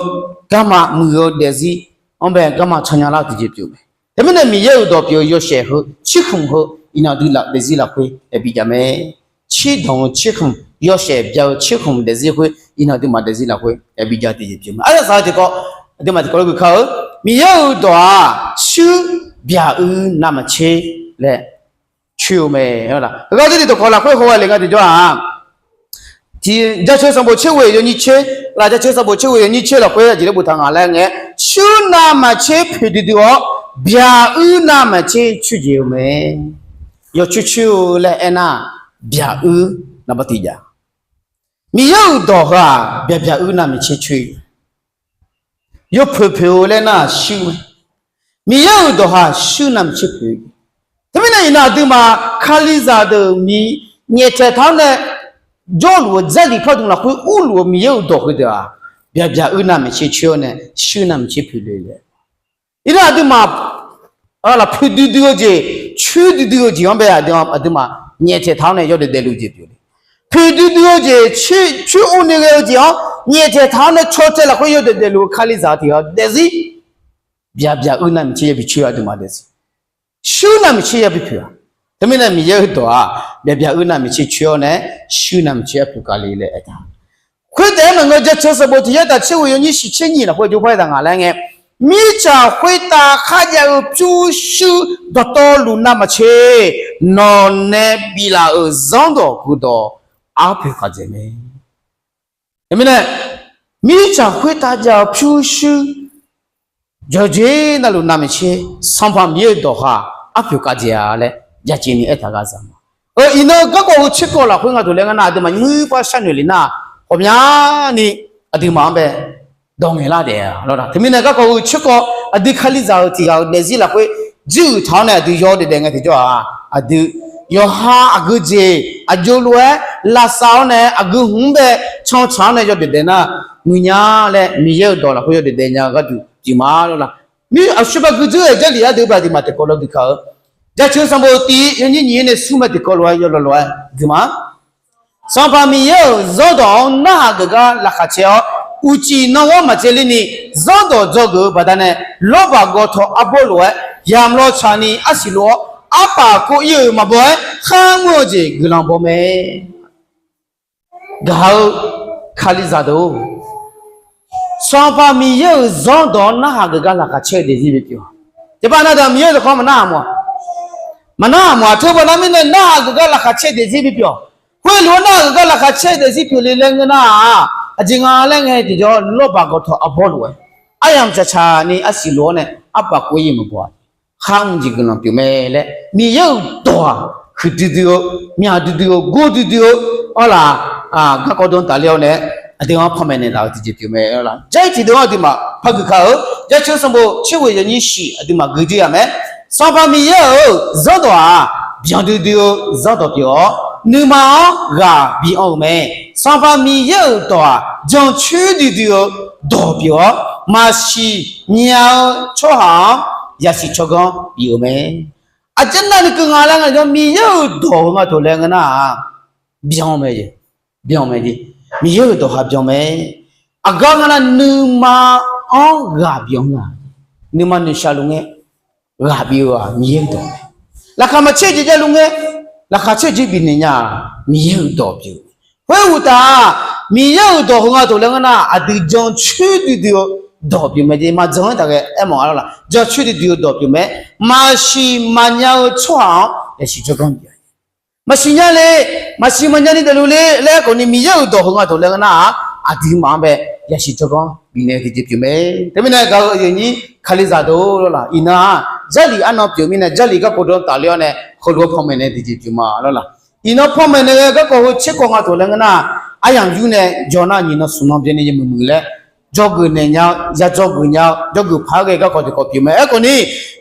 garma, muiq-eu daefzir-anr bae garma tsawrnya lar-eu tiqjeq pyeuf mae. Teumirnae Miqyaer-euq dawq pyeuf-eu yawshaef heu, cirkhmq heu, iqnan aqdui daefzir lafkhoer yabi jav mae. Cirdanq-eu cirkhmq, yawshaef bya-eu cirkhmq daefzir khoer, iqnan aqduimaf daefzir lafkhoer yabi jav tiqjeq pyeuf mae. Arsaq saq-eu tiqkawv, aqduimaf tiqkawv lof gui kar-eu, Miqyaer-euq dawq-aq, shuir byaq uir navmaqtser laer coer-eu mae. Heugar durni dawqkawq lafkhoer haw ghae le nga tiqjawr-aq, Jaceuq sanqbof tser ghoeq yawnyir tser, laf Jaceuq sanqbof tser ghoeq yawnyir tser lafkhoer aqjeq laer boftaq ngaq laer ngae, shuir navmaqtser poeqdui dui-awr, byaq uir navmaqtser coerjeq-eu mae. Yawcoer coer-eu laer aernar, byaq uir navmaqtser tiq jav. Miqyaer-euq dawq heu-aq, byaq byaq uir navmaqtser coer Yawpoeq poeq-eu laer nar-aq shuir mae. Miqyaer-euq dawq-aq shuir navmaqtser poeq. Teumirnae iqnan aqduimaf Kalizaq deuq mi nyaeftaeq taq-awr nae jawrluf-eu Jarlif pardmq lafkhoer urluf-eu Miqyaer-euq dawq heudeuq-aq, byaq byaq uir navmaqtser coer-awr nae shuir navmaqtser poeq le laer. Iqnan aqduimaf lafpoeq duidui-eu jeq, coer duidui-eu jeq-anr bae aqduimaf nyaeftaeq taq-awr nae yawdaef daefluf jeq pyeuf le. Poeq duidui-eu jeq, coer or ni ghae-eu jeq-anr nyaeftaeq taq-awr nae caw tae lafkhoer yawdaef daefluf-eu Kalizaq tiq ghaq daefzir Byaqbyaq uir navmaqtser yabi coer-eu aqduimaf daefzir, shuir navmaqtser yabi poeq-a. Teumirnae Miqyaer-euq dawq-aq, byaqbyaq uir navmaqtser coer-awr nae, shuir navmaqtser arpoeq kavle laer aertaq. Khoertaef-aer maqngeur, Jaceuq sanqbof tiq yar taf tser ghoeq yawnyir shiq tser nyiq lafkhoer jawr par-aer taq nga laer ngae, mirtsaq khoertav kharjav-eu pyurshuir dawqtawvluf navmaqtser nawq nae biflaf-euq zanrdawq heudawq arpoeq khavdzaeq mae. Teumirnae, mirtsaq khoertav jav-eu pyurshuir yawqjeq navluf navmaqtser Sanqpaq Miqyaer-euq dawq ha arpoeq khavdzaeq-a laer byacaevni aertaq gha zaq ma. Iqnan garkawv heu tserkawv lafkhoer nga dawq laer ngeur nar, aqduimaf nymr par sharnoeq le nar, ghawqmyani aqduimaf-anr bae dawq ngaeqlar daef-a lawr. Teumirnae garkawv heu tserkawv aqdui Kalizaq-euq tiq ghaq-euq daefzir lafkhoer juiruiq taq-awr nae aqdui yaw daef daef ngae tiqjawr-aq, aqdui yawqha aqgeujeq aqjox lof-aer lavsav-awr nae aqgeu hmq-anr bae cantsaq-awr nae yaw daef daef nar, muiq nya laer Miqyaer-euq dawq lafkhoer yaw daef daef nya-eu gharduq pyeuf ma lawr la. Mir aqsur ba gui dzeur-aeq Jarlif ardeuv baq aqduimaf tiqkawv lof-aer gui kar-eu. Jaceuq sanqbof tiq yawnyir nyiq-ir nae smr ma tiqkawv lof-aer yaw lawq lawq-aer gui ma. Sanqpaq Miqyaer-euq zanrdawq-anr narhaq geuf gar laqkhaq caer-awr, uqcif nanghawr maqcaevler ni zanrdawq dzawgeuf-eu baqdanae, lawrbaq gawtaw arbawr lof-aer yamq law tsaqni arsiq lof-awr, arpaf kov ir-euq maqbaw-aer kharmr-eu jeq guiqlanq baw mae. Gaq-eu Kalizaq deuq-or, Sanqpaq Miqyaer-euq zanrdawq-anr narhaq geuf gar laqkhaq caer-eu daefzir bipyeuf. Tiqpav na deuq Miqyaer-euq dawqkawq maqnarhaq mawf-a. Maqnarhaq mawf-a. Teubar nar mirnae narhaq geuf gar laqkhaq caer daefzir bipyeuf. Khoerlof-aer narhaq geuf gar laqkhaq caer daefzir pyeuf le laer ngeur nar-aq, aqjeq nga laer ngae tiqjawr lawrbaq gawtaw arbawr lof-aer aryamq tsaqtsaq ni arsiq lof-awr nae arpaf kov ir-euq maqbaw-a. Kharmr jeq guiqlanq pyeuf mae laer Miqyaer-euq dawq-aq, huiqdui dui-eu, myaq duidui-eu, gor duidui-eu, awr laf, garkawv dawq-anr tafler-awr nae aqdui-anr panmaeq naeqlaf-eu tiqjeq pyeuf mae lawr la. Jar-ir tiqdeuq-anr aqduimaf par gui kar-eu. Jaceuq sanqbof tser ghoeq yawnyir shif aqduimaf gui jir-a mae. Sanqpaq Miqyaer-euq zanrdawq-aq, byan duidui-eu zanrdawq pyeuf-awr, nuima-anr ghaq bi anr-eu mae. Sanqpaq Miqyaer-euq dawq-aq, jancoer duidui-eu dawq pyeuf-awr, maqsiq nya-eu tsawrhaq-anr yasiq tsawrganr bif-eu mae. Aqjeq navni keuv nga laer nga, Miqyaer-euq dawq-eu nga dawq laer ngeur nar-aq, byan mae jeq, byan mae jeq. Miqyaer-euq dawq ha byan mae. Aqgar nga nar, nuima-anr ghaq bi anr nga. Nuima noeqshaq luf ngae ghaq bi-eu-aq Miqyaer-euq dawq mae. Laqkhaq maqcaer jeq javluf ngae, laqkhaq caer jeq bifnaeq nya-aq Miqyaer-euq dawq pyeuf-eu. Khoeruqtaf, Miqyaer-euq dawq heu nga dawq laer ngeur nar, aqdui jancoer duidui-eu dawq pyeuf mae jeq. Maqjan-aer taqghae aermawf-a lawr la. Jancoer duidui-eu dawq pyeuf mae. Maqsiq maqnya-eu tsawrhaq-anr yasiq tsawrganr bif-a. Maqsiq nya le, maqsiq maqnya ni daefluf le laer aerkhawf ni Miqyaer-euq dawq heu nga dawq laer ngeur nar-aq, aqduimaf-anr bae yasiq tsawrganr bifnaeq-eu tiqjeq pyeuf mae. Teumirnae gaq-eu aqyuif aqnyir Kalizaq deuq-or lawr la. Iqnan-aq Jarlif arnan pyeuf mirnae Jarlif garkawv dawq-anr tafler-awr nae heulof-aer panmaeq naeq tiqjeq pyeuf ma lawr la. Iqnan panmaeq nae ghae garkawv heu tserkawv nga dawq laer ngeur nar-aq, aryamq yur nae jawr nar nyiq nan smq nan byanni yamuiq muiq laer dzawgeuf naeq nya-eu, ya dzawgeuf nya-eu, dzawgeuf paq-aer ghae garkawv tiqkawv pyeuf mae. Aerkhawf ni,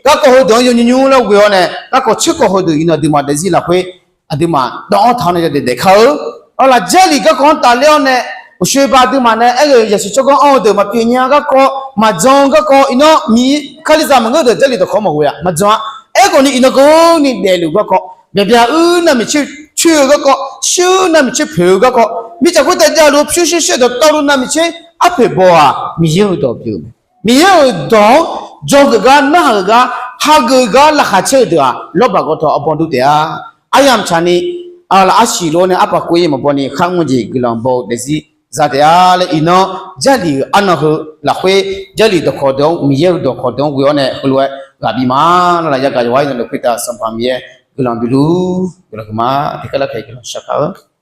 garkawv heudeuq-anr yawnymr nymr laer ghoe-awr nae garkawv tserkawv heudeuq iqnan aqduimaf daefzir lafkhoer aqduimaf dawv-anr taq-awr nae yawdaef daef kar-eu. Awr laf Jarlif garkawv-anr tafler-awr nae, uqshoe ba aqduimaf nae aer-eu yasiq tsawrganr anr-eu deuq maqpyeuf nya-eu garkawv, maqjan-eu garkawv, iqnan Miqyaer Kalizaq maqngeur deuq Jarlif dawqkawq maqghoe-a maqjan-a. Aerkhawf ni iqnan keuvni daefluf garkawv, byaqbyaq uir navmaqtser coer-eu garkawv, shuir navmaqtser poeq-eu garkawv, mirtsaq khoertav javluf-eu pyurshuir shuir dawqtawvluf navmaqtser arpoeq baw-aq Miqyaer-euq dawq pyeuf-eu mae. Miqyaer-euq dawq-anr dzawgeuf gar narhaq-euq gar hageuf gar laqkhaq caer-eu deuq-aq lawrbaq gawtaw arbawr dur taef-a. Aryamq tsaqni, arlaf arsiq lof-aer nae arpaf kov-ir maqbaw ni kharmr jeq guiqlanq baw-eu daefzir za taef-a laer iqnan Jarlif-euq arnan heu lafkhoer Jarlif dawqkawq deuq-anr Miqyaer-euq dawqkawq deuq-anr ghoe-awr nae heulof-aer ghaq bi ma lawr la. Yagaq yawqghaq iqnan lafkhoer taef Sanqpaq Miqyaer guiqlanq biluf guiqlanq huiqma. Tiqkhaer larkhaeq guiqlanq shar kar-eu